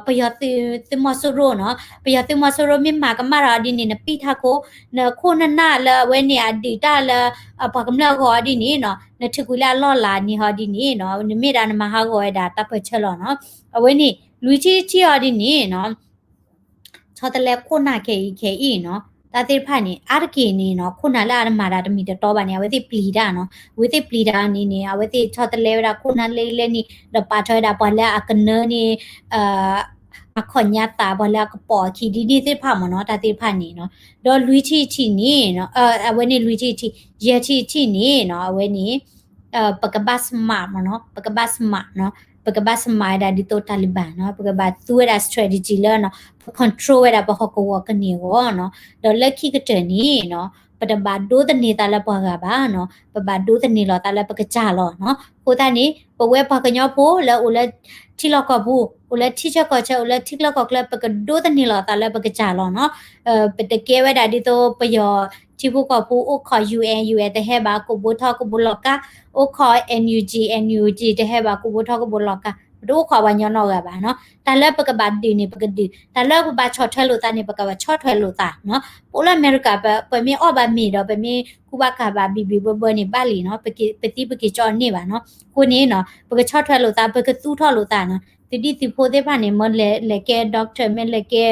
ပယီၤသုးမီၤစိရိၤနီၤ ပယီၤသုးမီၤစိရိၤမ့ၢ်မၤကမၣ်တၢ်အီၤဒ်န့ၣ် နပံၢ်ထးခိၣ် နခိၣ်နနၢ်လၢအဝဲန့ၣ်အဒုးတၢ်လၢ ပှၤကမျၢၢ်အဂီၢ်အီၤဒ်န့ၣ်နီၤ နထုးကွံာ်လၢအလီၢ်လၤန့ၣ်ဟီဒ်န့ၣ်နီၤ နမ့ၢ်ဒၣ်နမၤဟးဂီၤဝဲဒၣ်တၢ်ပၢၢ်ဆၢလီၤနီၤ. အဝဲန့ၣ် လွံၢ်ထံၣ်တထံၣ်အီၤဒ်န့ၣ်နီၤ ဆီတလဲခိၣ်နၢ်ခဲအံၤခဲအံၤနီၤ တၢ်သ့ၣ်တဖၣ်န့ၣ် အါတက့ၢ်န့ၣ်နီၤ ခိၣ်နၢ်လၢအတမၤတၢ်တမံၤတတီဘၣ်န့ၣ် အဝဲသ့ၣ်ပျံၤတၢ်နီၤ အဝဲသ့ၣ်ပျံၤတၢ်န့ၣ်န့ၣ် အဝဲသ့ၣ်ဆီတလဲဝဲဒၣ်ခိၣ်နၢ်လၢလၢန့ၣ် ဒီးပာ်ထီၣ်ဝဲဒၣ်ပှၤလၢအကနၢန့ၣ် အခီၣ်ညါသးပှၤလၢအကပိာ်အခံဒ်န့ၣ်သ့ၣ်တဖၣ်မ့ၢ်နီၤ တၢ်သ့ၣ်တဖၣ်န့ၣ်နီၤ ဒီးလွံၢ်ထံၣ်တထံၣ်န့ၣ် အဝဲန့ၣ်လွံၢ်ထံၣ်တထံၣ် ယဲၢ်ထံၣ်တထံၣ်န့ၣ်နီၤ အဝဲန့ၣ် ပကဘၣ် smart မ့ၢ်နီၤ ပကဘၣ် smart နီၤ ပကဘၣ် smart ဝဲဒၣ်ဒ်သိး Taliban နီၤ ပကဘၣ်သူဝဲဒၣ် strategy လၢနီၤ ပ control ဝဲဒၣ်ပဟီၣ်ကဝီၤကန့ၢ်အဂီၢ်နီၤ ဒီးလၢခံကတၢၢ်န့ၣ်နီၤ ပတဘၣ်ဒိသန့ၤသးလၢပှၤဂၤဘၣ်နီၤ ပဘၣ်ဒိသန့ၤလီၤသးလၢပကစၢ်လီၤနီၤ အဃိသတးန့ၣ် ပဝဲပှၤကညီဖိလၢအိၣ်လၢထံလီၢ်ကီၢ်ပူၤ အိၣ်လၢထံဆၢကီၢ်ဆၢ အိၣ်လၢထံချၢကီၢ်ချၢ ပကဒိသန့ၤလီၤသးလၢပကစၢ်လီၤနီၤ ပတကဲဝဲဒၣ်ဒ်သိးပယီၤ ထံဖိကီၢ်ဖိအိၣ်ခိး UN UN တဟဲဘၣ် ကဘိထီကဘိလီၤကါ အိၣ်ခိး NUG NUG တဟဲဘၣ် ကဘိထီကဘိလီၤကါ ပတအိၣ်ခိးပှၤညီနီတဂၤဘၣ်နီၤ တၢ်လၢပကဘၣ်ဒုးန့ၣ် ပကဒုး တၢ်လၢပဘၣ်ဆီၣ်ထွဲလိာ်သးန့ၣ် ပကဘၣ်ဆီၣ်ထွဲလိာ်သးနီၤ ပအိၣ်လၢအမဲရကၤ ပမ့ၢ်အီၣ်ဘၣ်မ့ၤဒီး ပမ့ၢ်ကူဘၣ်ကၤဘၣ်ဘံၣ်ဘံၣ်ဘၢဘၢန့ၣ် ဘၣ်လံနီၤ ပသံပက့ၤကၠီန့ၢ်ဘၣ်နီၤ အဃိန့ၣ်နီၤ ပကဆီၣ်ထွဲလိာ်သး ပကသူၣ်ထီၣ်လိာ်သးနီၤ သုးဒံၣ်သုးဖိသ့ၣ်တဖၣ်န့ၣ် မ့ၢ်လဲၤကဲ doctor မ့ၢ်လဲၤကဲ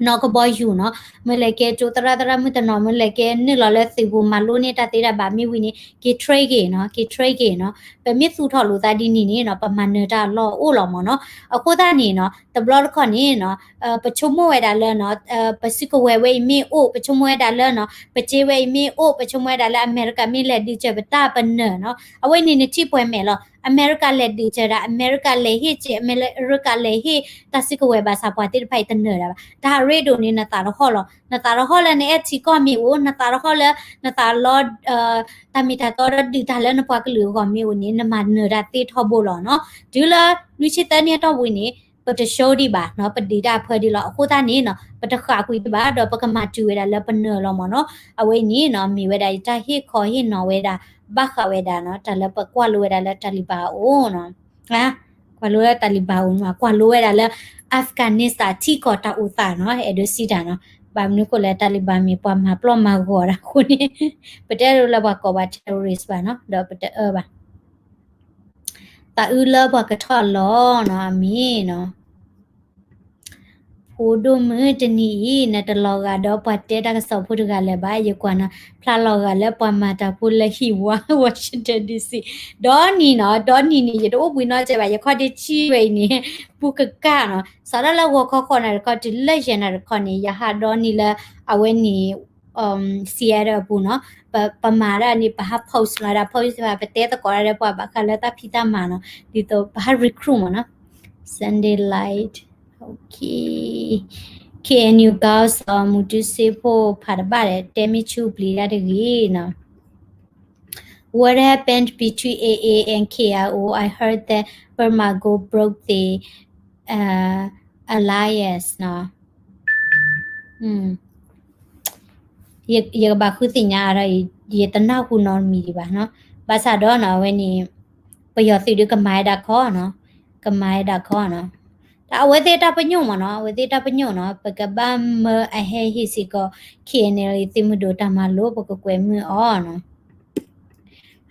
နီၢ်ကဘီယူၤနီၤ မ့ၢ်လဲၤကဲကၠိသရၣ်သရၣ်မုၣ်တနီၤ မ့ၢ်လဲၤကဲနုာ်လီၤလၢသုးပူၤမၤလိန့ၢ်တၢ်သ့တၢ်ဘၣ်မ့ၢ်ဝံၤန့ၣ် က့ၤ train က့ၤနီၤ က့ၤ train က့ၤနီၤ ပမ့ၢ်သူၣ်ထီၣ်လိာ်သးဒ်န့ၣ်န့ၣ်နီၤ ပမၤနၢၤတၢ်အလီၢ်အိၣ်လီၤမ့ၢ်နီၤ အဃိသတးန့ၣ်နီၤ တဘျီတခီၣ်န့ၣ်နီၤ ပဆိကမိၣ်ဝဲဒၣ်လၢနီၤ ပစုကဝဲၤဝဲအံၤမ့ၢ်အိၣ် ပဆိကမိၣ်ဝဲဒၣ်လၢနီၤ ပစ့ဝဲအံၤမ့ၢ်အိၣ် ပဆိကမိၣ်ဝဲဒၣ်လၢအမဲရကၤမ့ၢ်လဲၤဒုးစၢၤပတၢ်ပနၢၤနီၤ အဝဲန့ၣ်နထံၣ်ပှဲၤမဲာ်လီၤ အမဲရကၤလဲၤဒုးစၢၤဒၣ် အမဲရကၤလဲၤဟ့ၣ်စ့ အမဲရကၤလဲၤဟ့ၣ်တၢ်စုကဝဲၤဘၣ်ဆၣ်ပှၤသ့ၣ်တဖၣ်အံၤတနၢၤဒၣ်ဘၣ် တၢ်အရ့ဒိၣ်န့ၣ် နသးတဟီၣ်လီၤ နသးတဟီၣ်လၢနအဲၣ်ထံကီၢ်မ့ၢ်အိၣ် နသးတဟီၣ်လၢ နသးလီ တၢ်မ့ၢ်တၢ်တီဒီးဒုးတၢ်လၢနပှၤကလုာ်အဂီၢ်မ့ၢ်အိၣ်န့ၣ် နမၤနၢၤတၢ်သ့ထီဘိလီၤနီၤ တုၤလၢနွံဆံသၢနံၣ်အတီၢ်ပူၤန့ၣ် ပတ show ဒံးဘၣ်နီၤ ပဒုးတၢ်အဖၢဒံးလီၤ အဃိသတးန့ၣ်နီၤ ပတဃၣ်ကွံာ်ဒံးဘၣ် ဒီးပကမၤတုၤဝဲဒၣ်လၢပနၢၤလီၤမ့ၢ်နီၤ အဝဲအံၤန့ၣ်နီၤ မ့ၢ်ဝဲဒၣ်ယတၢ်ဟ့ၣ်ခီဟ့ၣ်နီၤဝဲဒၣ် ဘၣ်ဃးဝဲဒၣ်နီၤ တၢ်လၢပကွၢ်လိဝဲဒၣ်လၢ Taliban အအိၣ်နီၤ ကွၢ်လိလၢ Taliban အအိၣ်နီၤ ကွၢ်လိဝဲဒၣ်လၢ Afghanistan ထံကီၢ်တၢ်အိၣ်သးနီၤ အဲၣ်ဒိးစံးတၢ်နီၤ ဘၣ်မနုၤဃိလဲၣ် Taliban မ့ၢ်ပှၤမၤပျီမၤဂီၤဒၣ်အဃိန့ၣ် ပတအဲၣ်ဒိးလၢပှၤကိးဘၣ် terrorist ဘၣ်နီၤ ဒီးပတအၢဘၣ် သးအုးလၢပှၤကထီၣ်လီၤနီၤ အမ့ၢ်နီၤ ဖိဒိၣ်မုၣ်တနံၤအံၤ နတလီၤဂာ်ဒီးပှၤတဲတၢ်ကစီၣ်ဖိတဂၤလၢၤဘၣ် ယကွၢ်နၤ ဖျါလီၤဂာ်လၢပှၤမၤတၢ်ဖိလၢဟံၣ်ဝါ Washington D C ဒီနံၤနီၤ ဒီနံၤန့ၣ် ယတအိၣ်ဘှံးနီတစဲးဘၣ် ယခီၣ်ဒ့ဆံဝဲအံၤန့ၣ် ပူကကၢ်နီၤ စးထီၣ်လၢဂီၤခီဃိးနၣ်ရံၣ်တခီတုၤလၢယဲၢ်နၣ်ရံၣ်တခီန့ၣ် ယဟးဒီနံၤလၢ အဝဲန့ၣ် Seattle အပူၤနီၤ ပမၤဒၣ်န့ၣ် ပဟး post နီၤ ဒၣ် post ပတဲသကိးဒၣ်ဒီးပှၤဘၣ်ဃးလၢတၢ်ဖံးတၢ်မၤနီၤ ဒ်သိးပဟး recruit မ့ၢ်နီၤ Sunday Light, okay, K N U ကီၢ်စီၤ မူတူစ့ဖိဖးတဘၣ်ဒီး တဲမ့ၢ်ဆူပျံၤတၢ်တဂ့ၤနီၤ What happened between A A and K I O? I heard that Burma Gold broke the uh, alliance နီၤ ယကဘၣ်ဃုသ့ၣ်ညါဒီး ယတနၢ်ဟူနီတမံၤဒံးဘၣ်နီၤ ဘၣ်ဆၣ်ဒီးနီၤ အဝဲန့ၣ် ပယီၤသုးဒုးကမၤဝဲဒၣ်ခီနီၤ ကမၤဝဲဒၣ်ခီနီၤ တၢ်အဝဲသ့ၣ်တၢ်ပညိၣ်မ့ၢ်နီၤ အဝဲသ့ၣ်တၢ်ပညိၣ်နီၤ ပကဘၣ်မၢအဟဲဟ့ၣ်စ့ၢ်ကီး K N L A သုးမုၢ်ဒိၣ်တၢ်မၤလိ ပကကွဲမုာ်အီၤနီၤ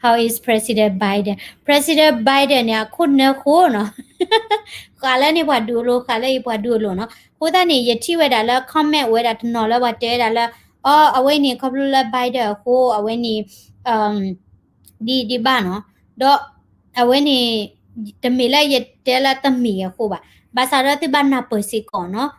How is President Biden? President Biden န့ၣ် အခိၣ်နၢဃိနီၤ ဃးလၢန့ၣ်ပှၤဒုးအလိၤ ဃးလၢအံၤပှၤဒုးအလိၤနီၤ အဃိသတးန့ၣ် ယထံၣ်ဝဲဒၣ်လၢ comment ဝဲဒၣ်တနီၤလၢပှၤတဲဝဲဒၣ်လၢ အီ အဝဲန့ၣ် ခီဖျိလၢ Biden အဃိ အဝဲန့ၣ် ဒ်ဒ်ဘၣ်နီၤ ဒီး အဝဲန့ၣ် တမ့ၢ်လၢယတဲလၢတမ့ၢ်အဃိဘၣ် ဘၣ်ဆၣ်ဒီးသုဘၣ်နၢ်ပၢၢ်စ့ၢ်ကီးနီၤ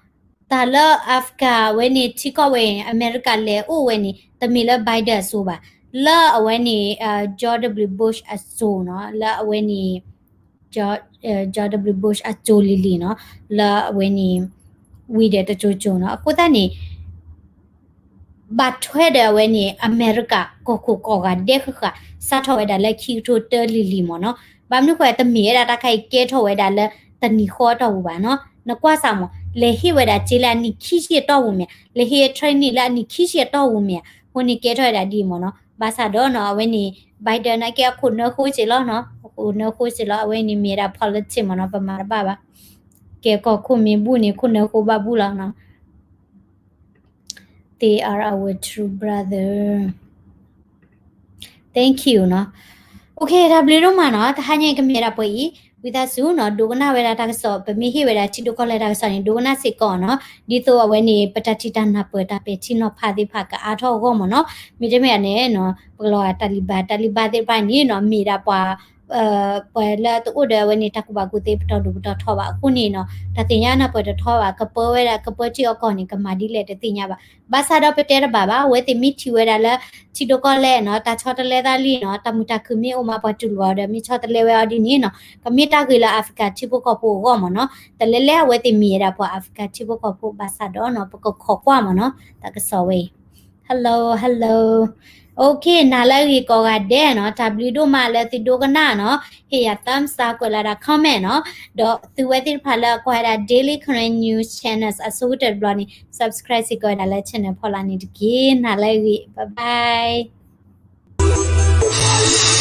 တၢ်လၢ Afghan အဝဲန့ၣ် ထံကီၢ်ဝဲ အမဲရကၤလဲၤအိၣ်ဝဲန့ၣ် တမ့ၢ်လၢ Biden အစိၤဘၣ် လၢအဝဲန့ၣ် George W Bush အစိၤနီၤ လၢအဝဲန့ၣ် George W Bush အစိၤလံၤလံၤနီၤ, လၢအဝဲန့ၣ် ဝံၤဒီးတစိၤစိၤနီၤ. အဃိသတးန့ၣ် ဘၣ်ထွဲဒီးအဝဲန့ၣ် အမဲရကၤကီၢ်ခိၣ်ကိးဂၤဒဲးဃၣ်ဃၣ် စးထီၣ်ဝဲဒၣ်လၢခံကထိတၢလံၤလံၤမ့ၢ်နီၤ. ဘၣ်မနုၤဃိတမ့ၢ်ဝဲဒၣ်တၢ်ခါအံၤကဲထီၣ်ဝဲဒၣ်လၢတနံၤဃီအတီၢ်ပူၤဘၣ်နီၤ. နကွၢ်စးမ့ၢ် လဲၤဟ့ၣ်ဝဲဒၣ်စ့လၢအနံၣ်ခံဆံအတီၢ်ပူၤမ့ၢ်ဧါ, လဲၤဟ့ၣ် training လၢအနံၣ်ခံဆံအတီၢ်ပူၤမ့ၢ်ဧါ, အဃိန့ၣ်ကဲထီၣ်ဝဲဒၣ်ဒ်အံၤမ့ၢ်နီၤ. ဘၣ်ဆၣ်ဒီးနီၤ အဝဲန့ၣ် Biden န့ၣ်ကဲအခိၣ်နၢဃိစ့ၢ်လီၤနီၤ, အခိၣ်နၢဃိစ့ၢ်လီၤ. အဝဲန့ၣ်မ့ၢ်ဝဲဒၣ် politics မ့ၢ်နီၤ, ပမၤတဘၣ်ဘၣ်. ကဲကီၢ်ခိၣ်မ့ၢ်ဘူၣ်န့ၣ် ခိၣ်နၢဃိဘၣ်ဘူၣ်လီၤနီၤ. They are our true brother. Thank you နီၤ. Okay တၢ်ဘျုးဒိၣ်မးနီၤ, တဟါညါအံၤကမ့ၢ်ဝဲဒၣ်ပှဲၤအံၤ, ဝံသးစူၤနီၤ ဒိကနၣ်ဝဲဒၣ်တၢ်ကစီၣ်, ပမ့ၢ်ဟ့ၣ်ဝဲဒၣ်ထံဒိၣ်ကီၢ်လဲၢ်တၢ်ကစီၣ်န့ၣ် ဒိကနၣ်စ့ၢ်ကီးနီၤ. ဒ်သိးအဝဲန့ၣ် ပတၢ်ထံၣ်တၢ်နၢ်ပၢၢ်တၢ်ပဲာ်ထံနီၤဖးသ့ၣ်တဖၣ်ကအါထီၣ်အဂီၢ်မ့ၢ်နီၤ. မ့တမ့ၢ်န့ၣ်နီၤ ပကလီၤဂာ်တၢ်လံၣ်ဘၣ်, တၢ်လံၣ်ဘၣ်သ့ၣ်တဖၣ်န့ၣ်နီၤ မ့ၢ်ဒၣ်ပှၤ ပှၤလၢတအိၣ်ဒီးအဝဲန့ၣ် တၢ်ကူၣ်ဘၣ်ကူၣ်သ့ပတီၢ်ဒိၣ်ပတီၢ်ထီဘၣ်အဃိန့ၣ်နီၤ, တၢ်သ့ၣ်ညါနၢ်ပၢၢ်တထီဘၣ်, ကပၢဝဲဒၣ် ကပၢထံအီကီၢ်န့ၣ် ကမၤဒ်လဲၣ်တသ့ၣ်ညါဘၣ်. ဘၣ်ဆၣ်ဒီးပတဲတဘၣ်ဘၣ်, အဝဲသ့ၣ်မ့ၢ်ထံၣ်ဝဲဒၣ်လၢ ထံဒိၣ်ကီၢ်လဲၢ်နီၤ တၢ်ဆီတလဲသးလံနီၤ, တၢ်မုာ်တၢ်ခုၣ်မ့ၢ်အိၣ်မး ပှၤတူၢ်လိာ်အီၤဒီး မ့ၢ်ဆီတလဲဝဲအီၤဒ်န့ၣ်နီၤ, ကမ့ၢ်တၢ်ဂ့ၤလၢ Africa ထံဖိကီၢ်ဖိအဂီၢ်မ့ၢ်နီၤ. တလဲလဲအဝဲသ့ၣ်မ့ၢ်ဝဲဒၣ်ပှၤ Africa ထံဖိကီၢ်ဖိဘၣ်ဆၣ်ဒီးနီၤ ပကခိးကွၢ်မ့ၢ်နီၤ တၢ်ကစီၣ်ဝဲအံၤ Hello, hello. Okay နၤလၢအဂ့ၤကိးဂၤဒဲးနီၤ, တၢ်ဘျုးဒိၣ်မးလၢသုဒိကနၣ်နီၤ, ဟ့ၣ်ယၤ thumbs up ကွဲးလီၤဒၣ် comment နီၤ, ဒီးသုဝဲသ့ၣ်တဖၣ်လၢအကွၢ်ဝဲဒၣ် Daily Karen News Channels အဆိကတၢၢ်တဘျီန့ၣ် subscribe စ့ၢ်ကီးဝဲဒၣ်လၢ channel ဖီလာ်န့ၣ်တက့ၢ်. နၤလၢအဂ့ၤ, bye bye.